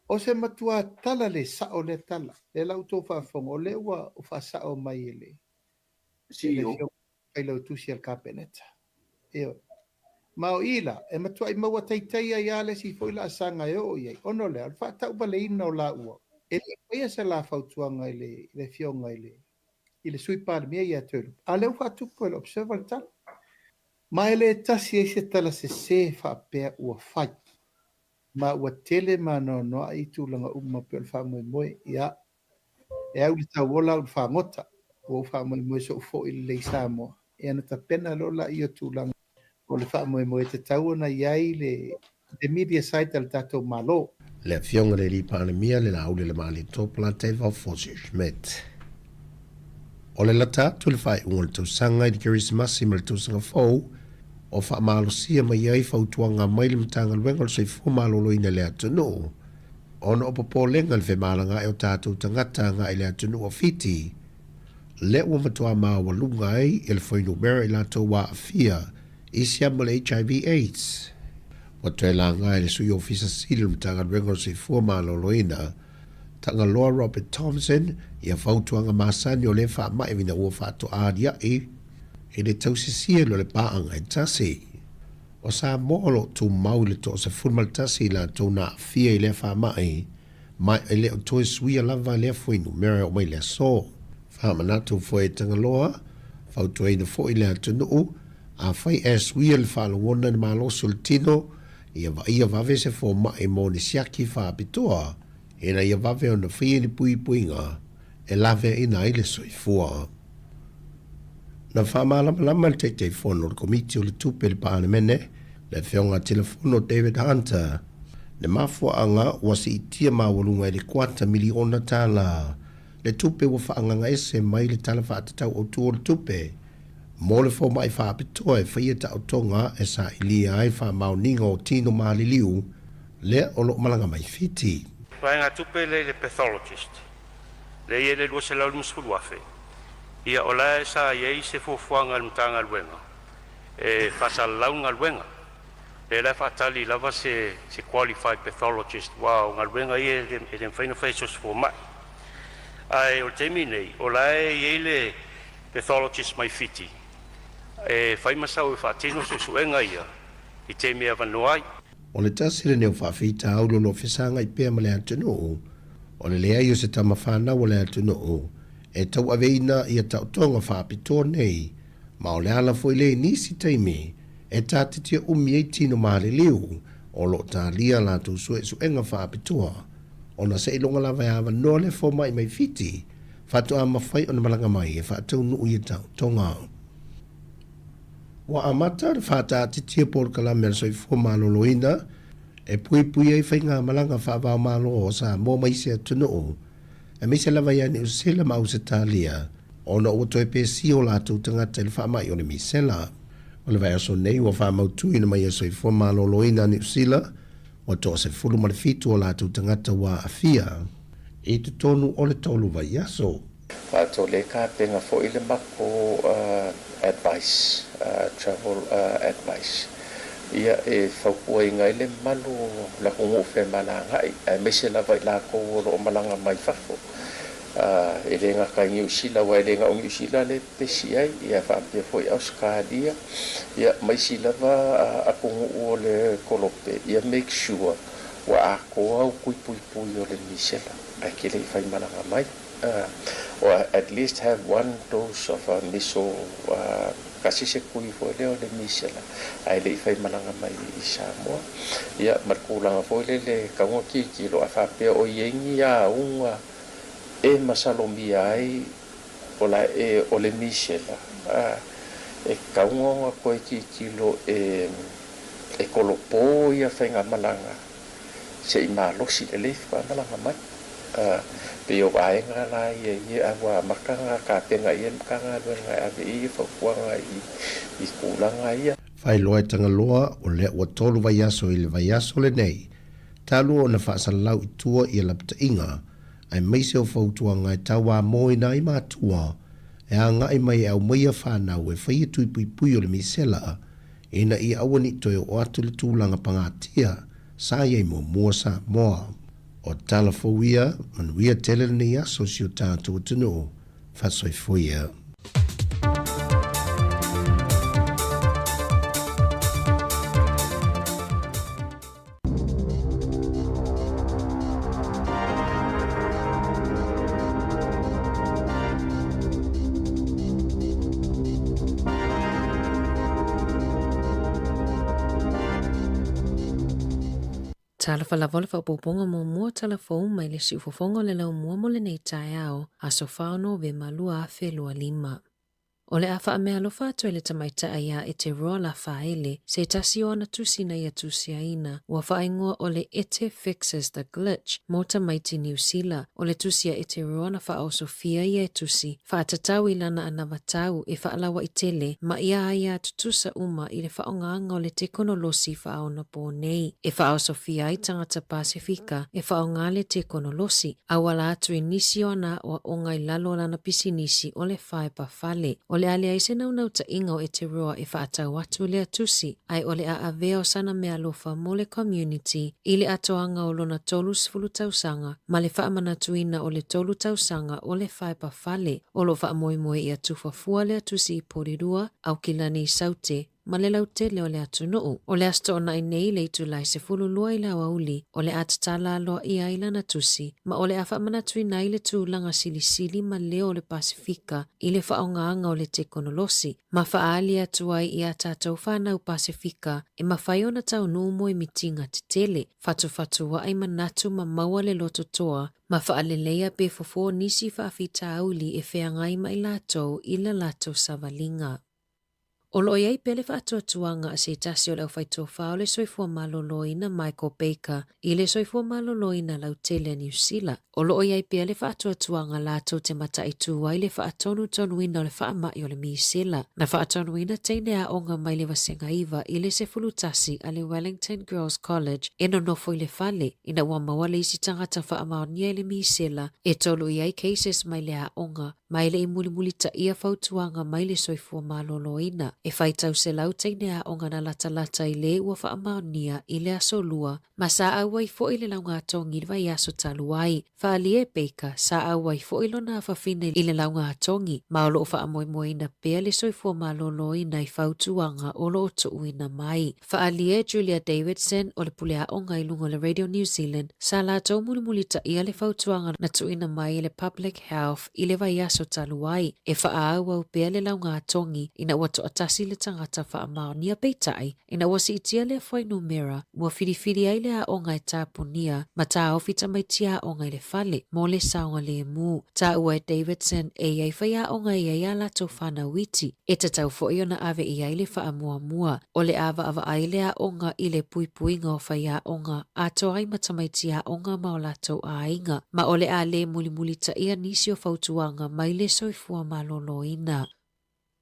[SPEAKER 8] O se matua tala le sa'o lea tala, lea la ua outou faafofoga, o lea ua faasa'o mai e le Afioga Failautusi a le Kapeneta. Ioe. Ma o i la, e matuai maua taitai ai lava le isi foi laasaga e oo i ai, ona o le a? O le faatauvaleina o laua, e le i faia se la fautuaga i le Afioga i le i le Sui Palemia ia Toelupe, a o lea ua faatupu e le Observer le tala. Ma e le tasi ai se tala sese faapea ua fai. Ma ua tele ma anoanoai tulaga uma pei o le faamoemoe. Ia, e au i le tauola au i le fagota, ua ou faamoemoe sou foi lelei i Samoa. Ia ona tapena loa laia o tulaga o le faamoemoe e tatau ona i ai le media side a le tatou Malo.
[SPEAKER 7] Le Afioga i le Palemia le Laauli le Malietoa Polataivao Fosi Schmidt. O le lata atu i le faaiuga o le tausaga i le Kerisimasi ma le tausaga fou, o faamalosia mai ai fautuaga mai le Matagaluega o le Soifua Maloloina i le atunuu, ona o popolega i le femalagaai o tatou tagata agai i le atunuu o Fiti, lea ua matua maualuga ai le fuainumera i latou ua aafia i siama o le HIV AIDS. Ua toe laga e le Sui Ofisa Sili o le Matagaluega o le Soifua Maloloina, Tagaloa Robert Thompson, ia fautuaga masani o lea faamai ina ua faatoa aliaʻi i le tausisia o le paaga e tasi. O Samoa o lo o tumau i le 11 i latou na aafia i lea faamai, ma e le o toe suia lava lea fuainumera e oo mai i le aso. Faamanatu foi e Tagaloa, fautuaina foi le atunuu, afai e suia le faalogona i le malosi o le tino, ia vaaia vave se fomai mo ni siaki faapitoa, ina ia vave ona faia ni puipuiga e laveaina ai le soifua. Na faamalamalama e le Taitaifono o le Komiti o le Tupe i le Palemene, le Afioga Tilafono David Hunter, le mafuaaga ua siitia maualuga i le kuata miliona tala le tupe ua faagagaese mai le Tala Faatatau Autu o le Tupe mo le fomai faapitoa e faia taotoga e sailia ai faamaoniga o tino maliliu lea o lo o malaga mai Fiti.
[SPEAKER 9] Vaegatupe lea i le pathologist, lea e i ai le 250,000, ia o la e sa i ai se fuafuaga a le Matagaluega e faasalalau le galuega. Lea la e faatali lava se se qualified pathologist aua o galuega ia e le mafai ona fai e se fomai. Ae o le taimi nei, o la e i ai le pathologist mai Fiti e fai ma sau e faatino suesuega ia i taimi e avanoa ai.
[SPEAKER 7] O le tasi lenei o faafitauli o lo o fesagai pea ma le atunuu, o le leai o se tama fanau o le atunuu e tauaveina ia taotoga faapitoa nei, ma o le ala foi lea i nisi taimi e tātitia umi ai tino maliliu o lo o talia latou suesuega faapitoa, ona seiloga lava e avanoa le fomai mai Fiti faatoa mafai ona malaga mai e faataunuu ia taotoga. Ua amata le faataatitia polokalame a le Soifua Maloloina e puipui ai faigamalaga faava-o-Malo o Samoa ma isi atunuu, aemaise lava ia Niu Sila ma Ausetalia, ona ua toe pesia o latou tagata i le faamai o le misela. O le vaiaso nei ua faamautuina mai e Soifua Maloloina a Niu Sila ua 17 o latou tagata ua aafia i totonu o le tolu vaiaso.
[SPEAKER 10] Matou le tapena foi le matou advice, travel advice, ia e fautuaina ai le mamalu o le atunuu femalagaai aemaise lava i latou o lo o malaga mai fafo. E le gata i Niu Sila, aua e le na o Niu Sila lea e pepesi ai, ia faapea foi Ausetalia, ia ma isi lava atunuu o le kolope, ia make sure ua atoa au tui puipui o le misela ae te le i faimalaga mai. Or at least have one dose of a miso, tasi se tui foi lea o le misela ae le i faimalaga mai i Samoa. Ia ma le tulaga foi lele e tatau ona tilotilo a faapea o i ai ni auga e masalomia ai o la e o le misela, e tatau ona toe tilotilo e e kolopo ia faigamalaga se i malosi lelei faatoa malaga mai. Pei o vaega la ia ia ua amata ona tapena i ai le Matagaluega e ave i ai fautuaga i tulaga ia.
[SPEAKER 7] Faailoa e Tagaloa, o lea ua tolu vaiaso i le vaiaso lenei, talu ona faasalalau i tua ia lapataiga, aemaise o fautuaga e tauamoina ai matua e agai mai e aumaia fanau e faia tui puipui o le misela ina ia aua ne i toe oo atu le tulaga pagatia sa i ai muamua Samoa. O tala fou ia, manuia tele lenei aso si o tatou atunuu. Faasoifua ia.
[SPEAKER 11] Talofa lava o le faaopoopoga muamua tala fou mai le siufofoga o le laumua mo lenei taeao, aso 4 o Novema 2025. O le a faameaalofa atu ai le tamaitai iā Eteroa Lafaele, se tasi o ana tusi na ia tusiaina, ua faaigoa o le Ete Fixes the Glitch mo tamaiti Niu Sila. O le tusi a Eteroa na faaosofia ia e tusi, faatatau i lana anavatau e faalauaitele ma ia aia tutusa uma i le faaaogaga o le tekonolosi faaonapō nei, e faaosofia ai tagata Pasefika e faaaoga le tekonolosi, auala atu i nisi o ana aoaoga i lalo o lana pisinisi o le faepa fale. O le a leai se naunautaiga o Eteroa e faatau atu lea tusi, ae o le a avea o sana meaalofa mo le community i le atoaga o lona 30 tausaga ma le faamanatuina o le tolu tausaga o le faepa fale o lo o faamoemoe ia tufa fua lea tusi i Porirua, Aukilani i Saute, ma le lautele o le atunuu. O le Aso Toonai nei le itulai 12 i le aoauli, o le a tatala aloaia ai lana tusi, ma o le a faamanatuina ai le tulaga silisili ma leo o le Pasefika i le faaaogaga o le tekonolosi, ma faaali atu ai i a tatou fanau Pasefika e mafai ona taunuu moemitiga tetele, fatufatuaʻi manatu ma maua le loto toa, ma faaleleia pe fofo nisi faafitauli e feagai ma i latou i la latou savaliga. O lo o i ai pea le faatuatuaga a se tasi o le aufaitofa o le soifua maloloina Michael Baker i le soifua maloloina lautele a Niu Sila. O lo o i ai pea le faatuatuaga latou te mataitū ai le faatonutonuina o le faamai o le misela. Na faatonuina teine aoga mai le Vasega 9 i le 11 a le Wellington Girls College e nonofo i le fale ina ua maua le isi tagata faamaonia i le misela e tolu i ai cases mai le aoga ma e le i mulimulitaia fautuaga mai le soifua maloloina. E faitau selau teine aoga na latalata i le ua faamaonia i le aso Lua, ma sa auai foi le laugatogi i le vaiaso talu ai. Faaalia e Baker, sa auai foi lona afafine i le laugatogi, ma o lo o faamoemoeina pea le soifua maloloina i fautuaga o lo o tuuina mai. Faaalia e Julia Davidson o le pule aoga i luga o le Radio New Zealand, sa latou mulimulitaia le fautuaga na tuuina mai e le Public Health i le vaiaso talu ai, e faaauau pea le laugatogi ina ua toatasi le tagata faamaonia peitai, ina ua siitia lea fuainumera, ua filifili ai le aoga e tapunia ma taofi tamaiti aoga i le fale mo le saogalemu. Taua e Davidson e i ai faiaoga e i ai ā latou whanau iti, e tatau foi ona ave i ai le faamuamua. O le a vaavaai le aoga i le puipuiga o faiaoga atoa ai ma tamaiti aoga ma o latou aiga, ma o le a le mulimulitaia nisi o fautuaga mai le soifua maloloina.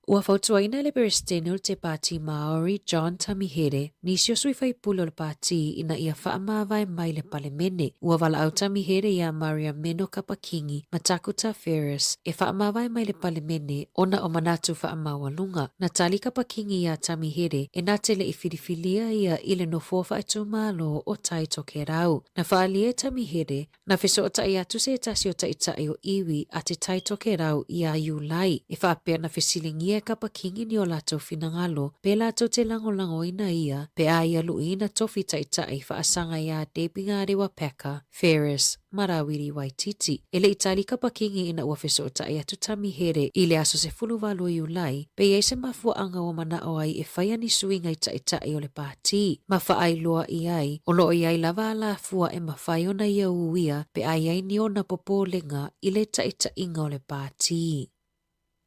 [SPEAKER 11] Ua fautuaina e le Peresetene o le Pāti Māori, John Tamihere, nisi o sui faipule o le pāti ina ia faamavae mai le Palemene. Ua valaau Tamihere iā Mariameno Kapa Kingi ma Takuta Ferris e faamavae mai le Palemene ona o manatu faamaualuga. Na tali Kapa Kingi iā Tamihere e na te le i filifilia ia i le nofoa faaitumalo o Tai Tokerau. Na faaalia e Tamihere Na fesootai atu se tasi o taitai o iwi a Te Tai Tokerau iā Iulai, e faapea na fesiligia e Kapa Kingi ni o latou finagalo, pe latou te lagolagoina ia pe a ia luʻiina tofi taitai faasaga iā Debbie Ngarewa Packer, Ferris, ma Rawiri Waititi. E le i tali Kapa Kingi ina ua fesootai atu Tamihere i le aso 18 o Iulai, pe i ai se mafuaaga ua manao ai e faia ni suiga i taitai o le pāti, ma faailoa i ai, o lo o i ai lava alafua e mafai ona ia uia pe a i ai ni ona popolega i le taitaiga o le pāti.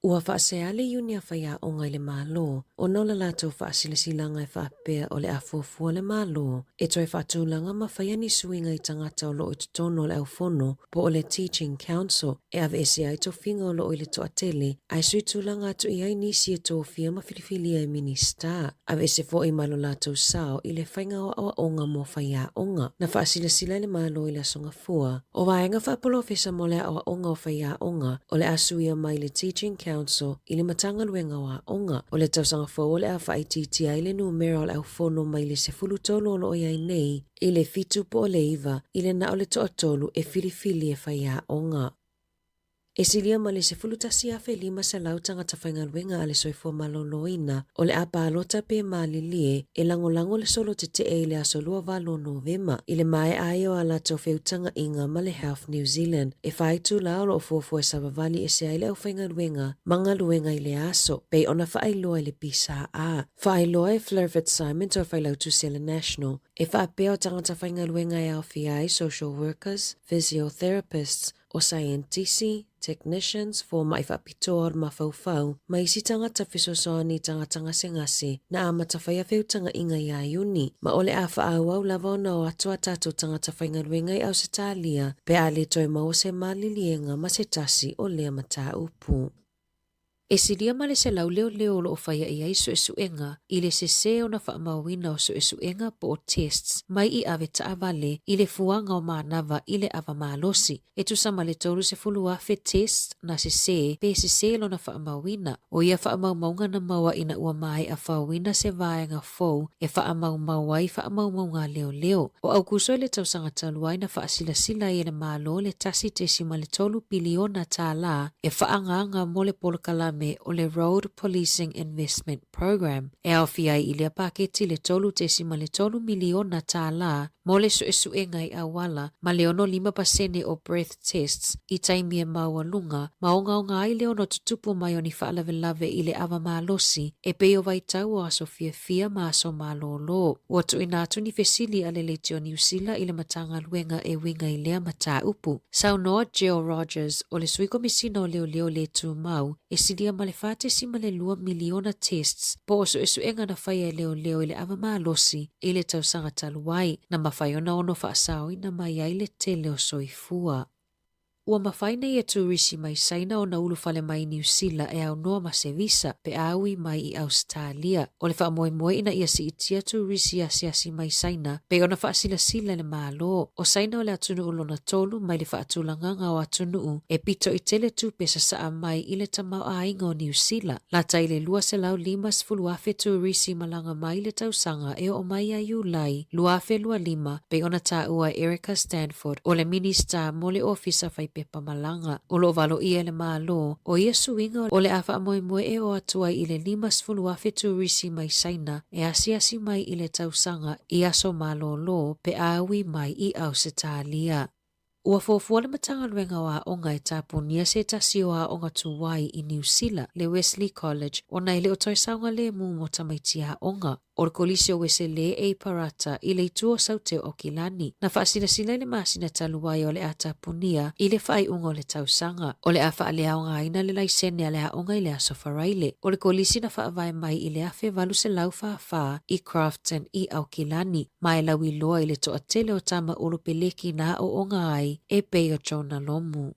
[SPEAKER 11] Ua faasea le Iuni a Faiaoga i le Malo ona o le latou faasilasilaga e faapea o le a fuafua le Malo e toe faatulaga ma faia ni suiga i tagata o lo o i totonu o le aufono po o le Teaching Council e aveese ai tofiga o lo o i le toatele ae sui tulaga atu i ai nisi e tofia ma filifilia e Minisita. Aveese foi ma lo latou sao i le faiga o aoaoga mo faiaoga. Na faasilasila e le Malo i le Aso Gafua, o vaega faapolofesa mo le aoaoga o faiaoga o le a suia mai le Teaching Council i le Matagaluega o Aoga. O le tausaga fou o le a faaitiitia ai le numera o le aufono mai le 13 o lo o i ai nei i le 7 po o le 9 i le na o le toatolu e filifili e faiaoga. E silia ma le 11,500 tagata faigaluega a le soifua maloloina o le a palota pe malilie e lagolago le solo tetee i le aso 28 o Novema i le maea ai o a latou feutagaiga ma le Health New Zealand e fa itula o lo o fuafua e savavali ese ai le aufaigaluega ma galuega i le aso, pei ona faailoa i le PSA. Faailoa e Fleur Fitzsimons o le Failautusi a le National e faapea o tagata faigaluega e aofia ai social workers, physiotherapists, o saienitisi, technicians, fomai faapitoa o le mafaufau, ma isi tagata fesoasoani i tagata gasegase, na amata faia feutagaiga iā Iuni, ma o le a faaauau lava ona o atu a tatou tagata faigaluega i Ausetalia pe a le toe maua se maliliega ma se tasi o lea mataupu. E silia ma le 100 leoleo o lo o faia i ai suesuega i le sesē ona faamauina o suesuega po o tests mai i ave taavale i le fuaga o manava i le ava malosi. E tusa ma le 30,000 tests na sesē pe sesē lona faamauina. O ia faamaumauga na maua ina ua maea faoina se vaega fou e faamaumau ai faamaumauga a leoleo. O Aukuso i le tausaga talu ai na faasilasila ai e le Malo le $1.3 piliona tālā e faaagaaga mo le polokalame o le Road Policing Investment Programme, e aofia ai i lea paketi le $3.3 miliona tālā mo le suesuega i auala ma le 65 pasene o breath tests i taimi e maualuga ma ogaoga ai le ono tutupu mai o ni faalavelave i le ava malosi e pei o vaitau o aso fiafia ma aso malōlō. Ua tuuina atu ni fesili a le Leitio Niu Sila i le Matagaluega e uiga i lea mataupu. Saunoa Jill Rogers, o le Sui Komisina o Leoleo le Tumau, e silia ma le 4.2 miliona tests po o suesuega na faia e leoleo i le ava malosi i le tausaga talu ai, na mafai ona ono faasaoina mai ai le tele o soifua. Ua mafai nei e turisi mai Saina ona ulufale mai i Niu Sila e aunoa ma se visa pe a ui mai i Ausetalia. O le faamoemoe ina ia siitia turisi asiasi mai Saina pei ona faasilasila e le Malo. O Saina o le atunuu lona tolu mai le faatulagaga o atunuu e pito i tele tupe sasaa mai i le tamaoaiga o Niu Sila. Lata i le 250,000 turisi malaga mai i le tausaga e oo mai ia Iulai 2025, pei ona taua e Erica Stanford, o le Minista mo le Ofisa Faipepa Malaga. O lo o valoia e le Malo, o ia suiga o le a faamoemoe e oo atu ai i le 50,000 turisi mai Saina e asiasi mai i le tausaga i aso malōlō pe a ui mai i Ausetalia. Ua fuafua le Matagaluega o Aoga e tapunia se tasi o aoga tuai i Niu Sila, le Wesley College, ona e le o toe saogalemu mo tamaiti aoga. O le Kolisi o Weselē e i Parata i le itu o Saute o Aukilani. Na faasilasila i le masina talu ai o le a tapunia i le faaiuga o le tausaga. O le a faaleaogaina le laisene a le aoga i le Aso Faraile. O le kolisi na faavae mai i le 1844 i Crofton i Aukilani. Ma e lauiloa i le toatele o tama ulu peleki na aoaoga ai e pei o Jonah Lomu.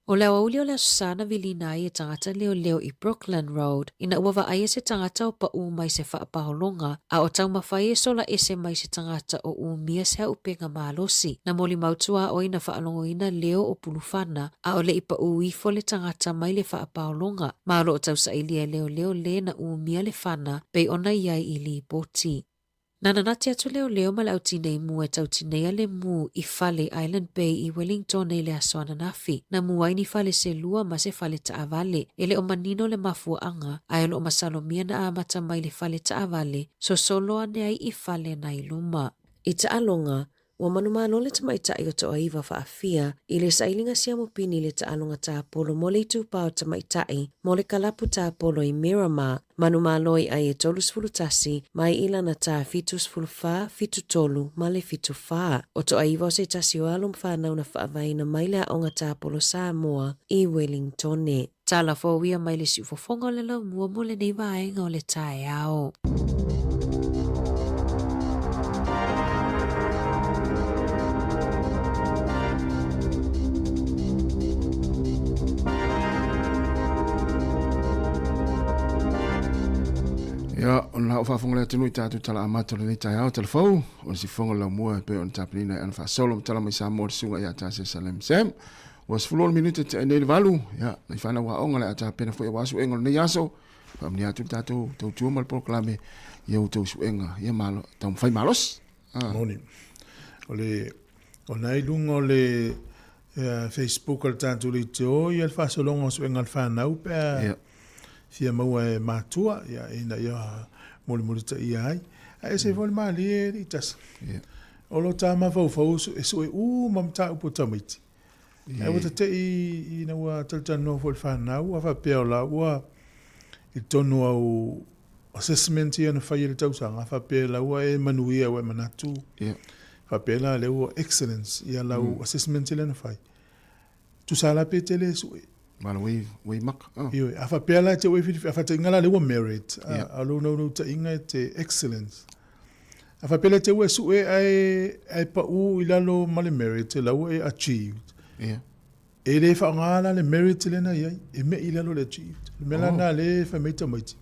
[SPEAKER 11] O le aoauli o le Aso Sa na vilina ai e tagata leoleo i Brooklyn Road ina ua vaaia se tagata o paʻū mai se faapahologa a o taumafai e sola ese mai se tagata o umia se auupega malosi. Na molimau tuaoi na faalogoina leo o Pulufana a o le i paʻū ifo le tagata mai le faapahologa ma o lo o tausailia e leoleo le na umia le fana pei ona i ai i lipoti. Na nanati atu leoleo ma le au tinei mu e tau tineia le mu i fale i Island Bay i Wellington i le aso ananafi. Na mu ai ni fale se lua ma se fale taavale. E le o manino le mafuaaga, ae o lo o masalomia na amata mai le fale taavale, sosolo ane ai i fale na i luma. I taaloga, Ua manumalo le tamaitai o Toaiva faafia i le sailiga siamupini i le taaloga tapolo mo le itupa o tamaitai mo le kalapu tapolo i Miramar, manumalo i ai e 31 mai i lana ta 74, 73 ma le 74. O Toaiva o se tasi o alo ma fanau na faavaeina mai le Aoga Tapolo Samoa i Wellingtone. Tala fou ia mai le siufofoga o le laumua mo lenei vaega o le taeao.
[SPEAKER 6] Ia, o la o faafofoga le atunuu i tatou tala amata o lenei taeao, tala fou, o le sifofoga o le laumua e pei ona tapenaina e ana faasolo ma tala mai Samoa le susuga ia Tasia Salem Sam. Ua 16 minute te ai nei le valu, ia, nai whanau aoga le a tapena foi aua suega o lenei aso, faamanuia atu le tatou tautua ma le polokalame ia outou suega, ia malo, taumafai malosi.
[SPEAKER 1] Ah. Moni. O le, o na i luga o le Facebook o le tatou leitio, ia le faasologa o suega o le whanau pe a yeah. fia maua e matua, ia, ina ia mulimulitaia ai. Ae ese foi le malie e tasi. Yeah. O lo tā mafaufau e sue uma mataupu o tamaiti. Ae ua tate'i ina ua talatalanoa foi i le fanau, a faapea o la ua i totonu au assessment ia na fai e le tausaga, a faapea la ua e manuia ua e manatu, faapea la lea ua excellence ia lau assessment lea na fai. Tusa la pe te le sue.
[SPEAKER 6] Malo ua i maka.
[SPEAKER 1] Ioe, a faapea la e te ua e whiriwhiri, a faataiga la lea ua merit, a lou naunautaiga e te excellence. A faapea la te ua e sue ae, ae pau i lalo ma le merit, la ua e achieved.
[SPEAKER 6] Yeah.
[SPEAKER 1] E le whaonga la le merit lena i ai, e mea i lalo le achieved. Le mea la oh. nā le whai mai tamaiti.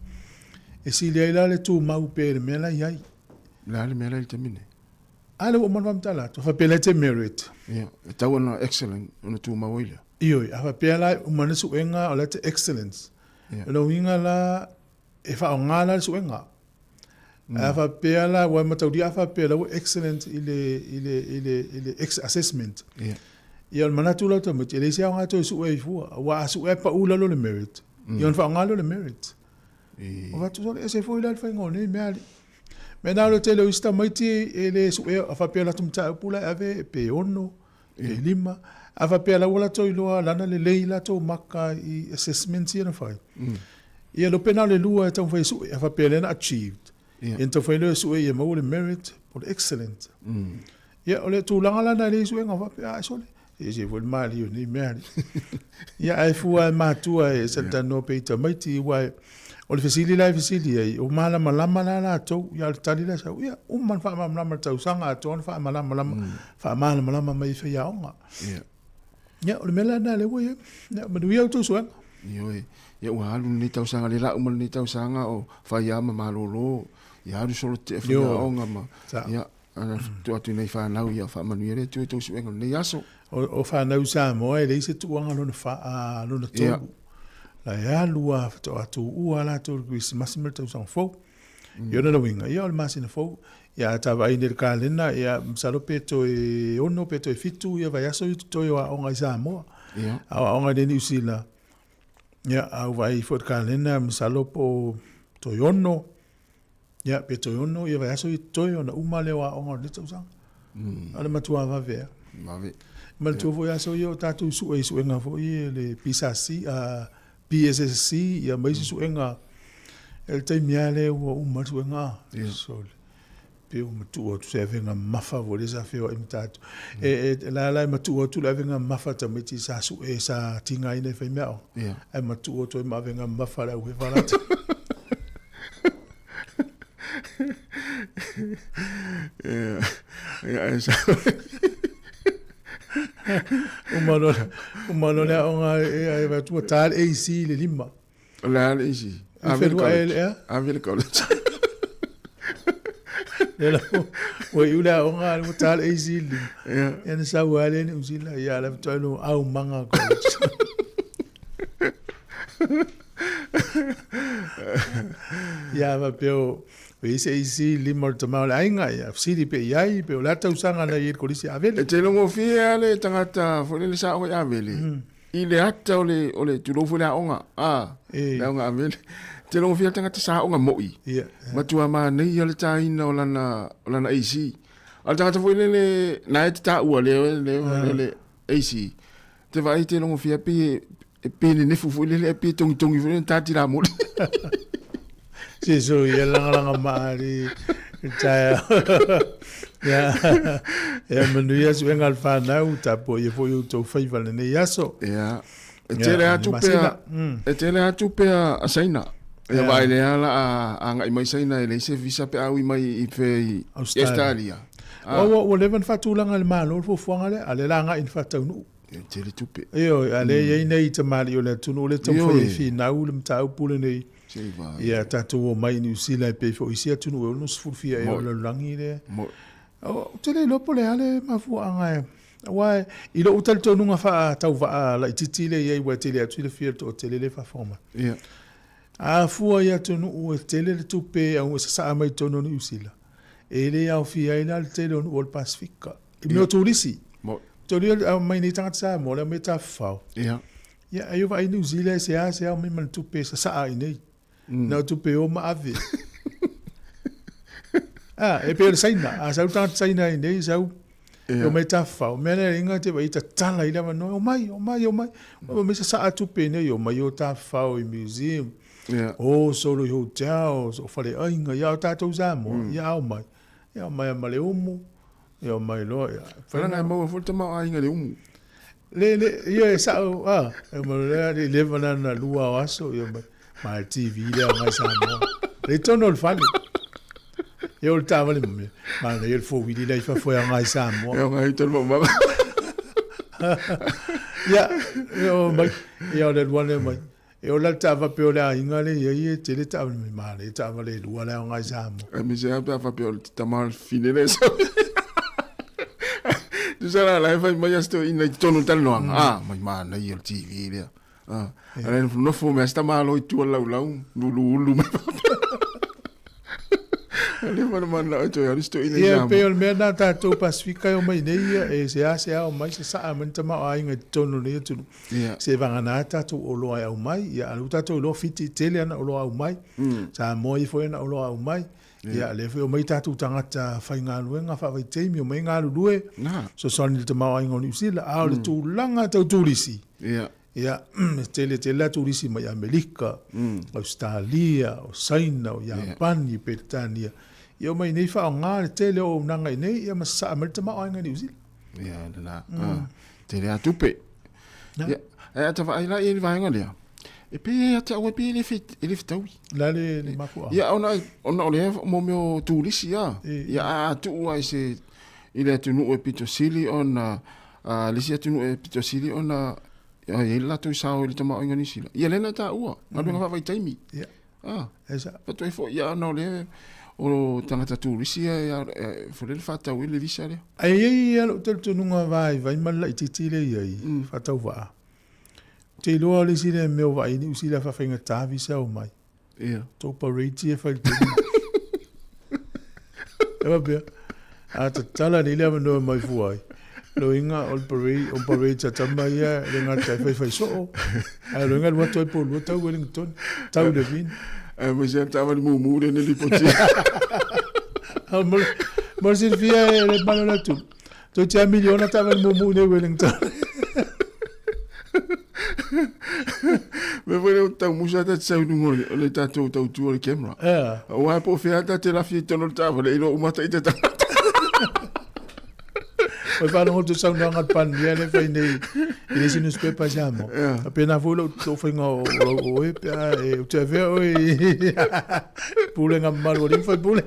[SPEAKER 1] E sili ai la le tū mau pe le mea la i ai.
[SPEAKER 6] La le mea la i te mine.
[SPEAKER 1] A le ua mana whamtala atu. A faapea la te merit.
[SPEAKER 6] Yeah. E tau ana excellent, ona tū mau ai lea.
[SPEAKER 1] Ioi, a faapea la umana suenga o la te excellence.
[SPEAKER 6] Yeah.
[SPEAKER 1] Lo winga la e whaonga la le suenga. A faapea la, ua mataulia a faapea la ua excellent i le, i le, i le, i le ex assessment.
[SPEAKER 6] Yeah.
[SPEAKER 1] Ia o le manatu la o tamaiti, e leai se aoga e toe sue ai fua. Aua a sue e pau lalo le merit. Ia ona faaaoga lea o le merit. O fatu sole ese foi la le faiga o nei mea alii. Mea na o le tele o isi tamaiti e le suea, a faapea latou mataupu la e ave pe ono, pe lima. A faapea la ua latou iloa lana lelei latou maka i assessments ia na fai. Ia lope na o le lua e taumafai e sue, a faapea lea na achieved. Ia na taumafai loa e sue ia maua le merit po le excellent. Ia o le tulaga la na e leai suega faapea, a sole, e ese foi le malie o nei mea alii. Ia ae fua e matua e talatalanoa pea i tamaiti aua o le fesili la e fesili ai, o malamalama la latou, ia o le tali la e sau, ia uma ona faamalamalama le tausaga atoa ona faamalamalama, faamalamalama mai e faiaoga. Ia o le mea la lena lea ua i ai. Ia manuia outou suega.
[SPEAKER 6] Ioe, ia ua alu lenei tausaga, le lau ma lenei tausaga o fai lava ma malolo, ia alu solo tetee faiaoga ma, ia, Ana tuu atu i nei whanau ia whaamanuia le Atua i tou suega o lenei aso.
[SPEAKER 1] O whanau Samoa e leai se tuuaga lona wha, a, lona tolu. Yeah. La e alu a whatoa atu ua latou le Kerisimasi ma le tausaga fou. I ona lauiga, ia o le masina fou. Ia a ta vaai nei i le kalena, ia masalo pe toe ono pe toe fitu ia vaiaso i totoe o aoga i Samoa.
[SPEAKER 6] Yeah.
[SPEAKER 1] A o aoga i Niu Sila, ia a u vaai ifo i le kalena, masalo po o toe ono, Ia, pe toe ono ia vaiaso i totoe ona uma lea o aoga o lenei tausaga. A o le matua vave lava.
[SPEAKER 6] Vave.
[SPEAKER 1] Manatua foi aso ia o tatou sue i suega foi e le PSC, PSSC ia ma isi suega e le taimi lava lea ua uma le suega. Sole. Pe ua matuu atu se avega mamafa foi lea sa feoai ma tatou. E la la e matuu atu le avega mamafa tamaiti sa sue sa tigaina e fai meaaoga. Ae matuu atu ai ma avega mamafa a le auhefa latou. Uma loa uma loa le aoga e vaai atu ua ta le AC i le 5.
[SPEAKER 6] O le a le AC?
[SPEAKER 1] Ave le
[SPEAKER 6] college. Ave le college.
[SPEAKER 1] Lea la ua iu le aoga ua ta le AC i le 5. Ia na sau lava lea i Niu Sila, ia o lea faatoa iloa Aumaga College. Ia faapea o i ai se AC i le lima o le tama o le aiga, ia fesili pea i ai, pe o le a tausaga na i ai i le kolisi Avele.
[SPEAKER 6] E te logofie lava le tagata foi lele sa aoga i Avele, i le ata o le, o le tulou foi le aoga, a, le aoga Avele. E te logofie le tagata sa aoga moi, matua manaia le taina o lana, o lana AC. A o le tagata foi lele, na e te taua le, le, le, le AC, te vaai te logofie pei e pe nenefu foi lele e pe togitogi foi lele tati la moli.
[SPEAKER 1] Se so ia lagalaga maa le taeao. Ia, ia manuia suega o le fanau, tapuaia foi outou faiva i lenei aso.
[SPEAKER 6] Ia, e tele atu pea, e tele atu pea a Saina. Ia vaai lea la a agai mai Saina e leai se visa pe a ui mai i fea i Australia.
[SPEAKER 1] Ua leva ona faatulaga e le Malo le fuafuaga lea, a o lea la agai ina faataunuu.
[SPEAKER 6] E tele tupe.
[SPEAKER 1] Ioe, a lea e i ai nei tamalii o le atunuu lea e taumafai ai e finau le mataupu lenei. Ia tatou omai i Niu Sila e pei foi i isi atunuu e 60 fia ea o le lalolagi lea. Ou te le iloa po o le a le mafuaaga e aua i lou talitonuga faatauvaa laitiiti lea e i ai aua e tele atu silafia le toatele lea e faafofoga mai. A fua i atunuu e tele le tupe e sasaa mai i totonu o Niu Sila, e le aofia ai la le tele o nuu o le Pasefika. I mea o turisi. Tolu ia mai nei tagata Samoa, le mea tafafao.
[SPEAKER 6] Ia.
[SPEAKER 1] Ia, ai o vaai New Zealand e sea sea mai ma le tupe sasaa i nei. Na o tupe o ma ave. Ah, e pei o le Saina. A sau tagata Saina i nei, sau e omai tafafao. Mea lea inga te vai tatala i le avanoa, omai, omai, omai. Omai sasaa tupe i nei, omai o tafafao i museum. O solo i hotel, o faleaiga, ia o tatou Samoa, ia omai. Ia omai ma le umu, Ia mai loa, ia.
[SPEAKER 6] Leaga e maua foi le tamaoaiga i le umu.
[SPEAKER 1] Le, le, ia e sao, a, e mai lea, le leva na na lua o aso, ia mai, ma le TV lea ngai Samoa. Le tonu o le fale. Ia o le taavale ma mea. Ma na ia le fowili lea i fafo e agai Samoa.
[SPEAKER 6] Ia ngai tonu ma
[SPEAKER 1] Ia, ia o mai, ia o le lua mai. E ola le taava pea o le aiga le i ai e tele taavale mai manaia taavale e lua le aoga i Samoa.
[SPEAKER 6] E me se a pe a faapea o le tama o le fine le sau. Tusa la la e fai mai a se toeaina i totonu o le talanoaga. Ah, mai manaia o le TV lea. Ah, a le nofo mai a se tamālo i tua laulau, luluulu mai faapea. Le mana mana o toe alu se toeaina i
[SPEAKER 1] Ia,
[SPEAKER 6] Samoa.
[SPEAKER 1] pei o le mea lena tatou Pasefika e omai nei ia, e seasea omai sasaa mai le tamaoaiga i totonu o lenei atunuu.
[SPEAKER 6] Ia.
[SPEAKER 1] Se vagana tatou oloa e aumai, ia a o lea ua tatou iloa Fiti e tele ana oloa aumai, Samoa e i ai foi ana oloa aumai, ia o lea foi e omai tatou tagata faigaluega faavaitaimi, omai galulue, fesoasoani i le tamaoaiga o Niu Sila. A o le tulaga tau turisi, ia, e tele tele lava turisi mai Amerika, Ausetalia, o Saina, o Iapani, Peretania, ia omai i inei faaaoga le tele o auaunaga i inei, ia ma sasaa mai le tamaoaiga i Niu Sila.
[SPEAKER 6] Ia, lena. Tele lava tupe. Ia, ae a ta vaai la i ai le vaega lea, e pei e ia te au e pei e le e le fetaui.
[SPEAKER 1] La le, le mafuaaga.
[SPEAKER 6] Ia, ona, ona o lea mo mea o turisi a. Ia, a a tuu lava i se, i le atunuu e pito sili ona, a le isi atunuu e pito sili ona, ia i ai le latou sao i le tamaoaiga o Niu Sila. Ia lea na taua, galuega faavaitaimi.
[SPEAKER 1] Ia.
[SPEAKER 6] Ah,
[SPEAKER 1] E sao.
[SPEAKER 6] Faatoa foi, ia ona o lea, o tagata turisi ia, e, foi lele faatau ai le visa lea.
[SPEAKER 1] Ae i ai lava lou talitonuga vaivai ma le laitiiti lea e i ai, faatauvaa. Ou te iloa o le isi lea mea o vaai ai Niu Sila faafaigata visa omai.
[SPEAKER 6] Ia.
[SPEAKER 1] Tou parade ia e fai i le taimi. E faapea, a tatala nei le avanoa e omai fua ai. Loiga o le parade, o parade a tama ia e le gata e faifai soo, ae loiga alu atu ai po o lua tau Wellington, tau i le vina.
[SPEAKER 6] Ae aemaise lava le taavale mumu lea na lipoti.
[SPEAKER 1] Mo le silafia e le mamalu o le atunuu, toeitiiti lava miliona taavale mumu i nei Wellington.
[SPEAKER 6] Mea foi lea tau musa ta te sau i luga o le tatou tautua o le camera.
[SPEAKER 1] Yeah.
[SPEAKER 6] Aua po o fea ta te lafi i totonu o le taavale, iloa uma ata i te tagata.
[SPEAKER 1] Oi faalogo atu i saunoaga a le Palemia lea e fai nei i le isi newspaper i Samoa.
[SPEAKER 6] Yeah.
[SPEAKER 1] Faapena foi lou, lou faiga o, o oe pe a e, ou te avea oe i pulega mamalu a alii ma faipule.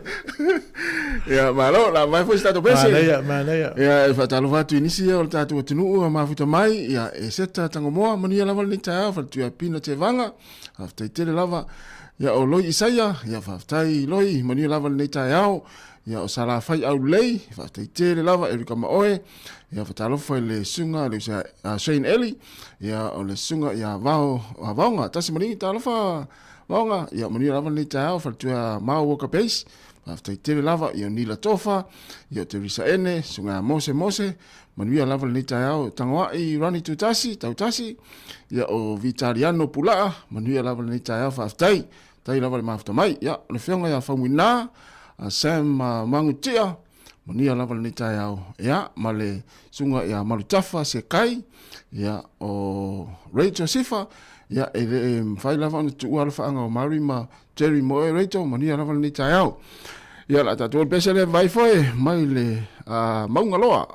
[SPEAKER 6] Ia, malo, la vai foi se tatou pese.
[SPEAKER 1] Manaia, manaia.
[SPEAKER 6] Ia, e faatalofa atu i nisi ia o le tatou atunuu a mafuta mai, ia, e seta Tangomoa, manuia lava lenei taeao, faletuia Pina Tevaga, faafetai tele lava. Ia, o Loi Isaia, ia, faafetai Loi, manuia lava lenei taeao. Ia, o Salafai Aulei, faafetai tele lava, Erika Maoe, ia, faatalofa i le susuga, le usa, Shane Eli, ia, o le susuga ia Vao, Vaoga, tasi maligi, talofa Vaoga, ia, manuia lava lenei taeao, faletuia Mao Walker Base, Faafetai tele lava i o Nila Tofa, i o Teresa Ene, Susuga ia Mose Mose, manuia lava lenei taeao, Tagoai Rani Tutasi, Tautasi, ia o Vitaliano Pulaa, manuia lava lenei taeao, faafetai, faafetai lava le mafuta mai. Ia, o le afioga ia Faumuina, Sam Mangutia, manuia lava lenei taeao, ia, ma le susuga ia Malutafa Sekai, ia, o Rachel Sifa, ia, e le mafai lava ona tuua alofaaga o Mary ma Jerry Moe Rachel, manuia lava lenei taeao. Ia, la tatou le pese le vai foe mai le mauga loa.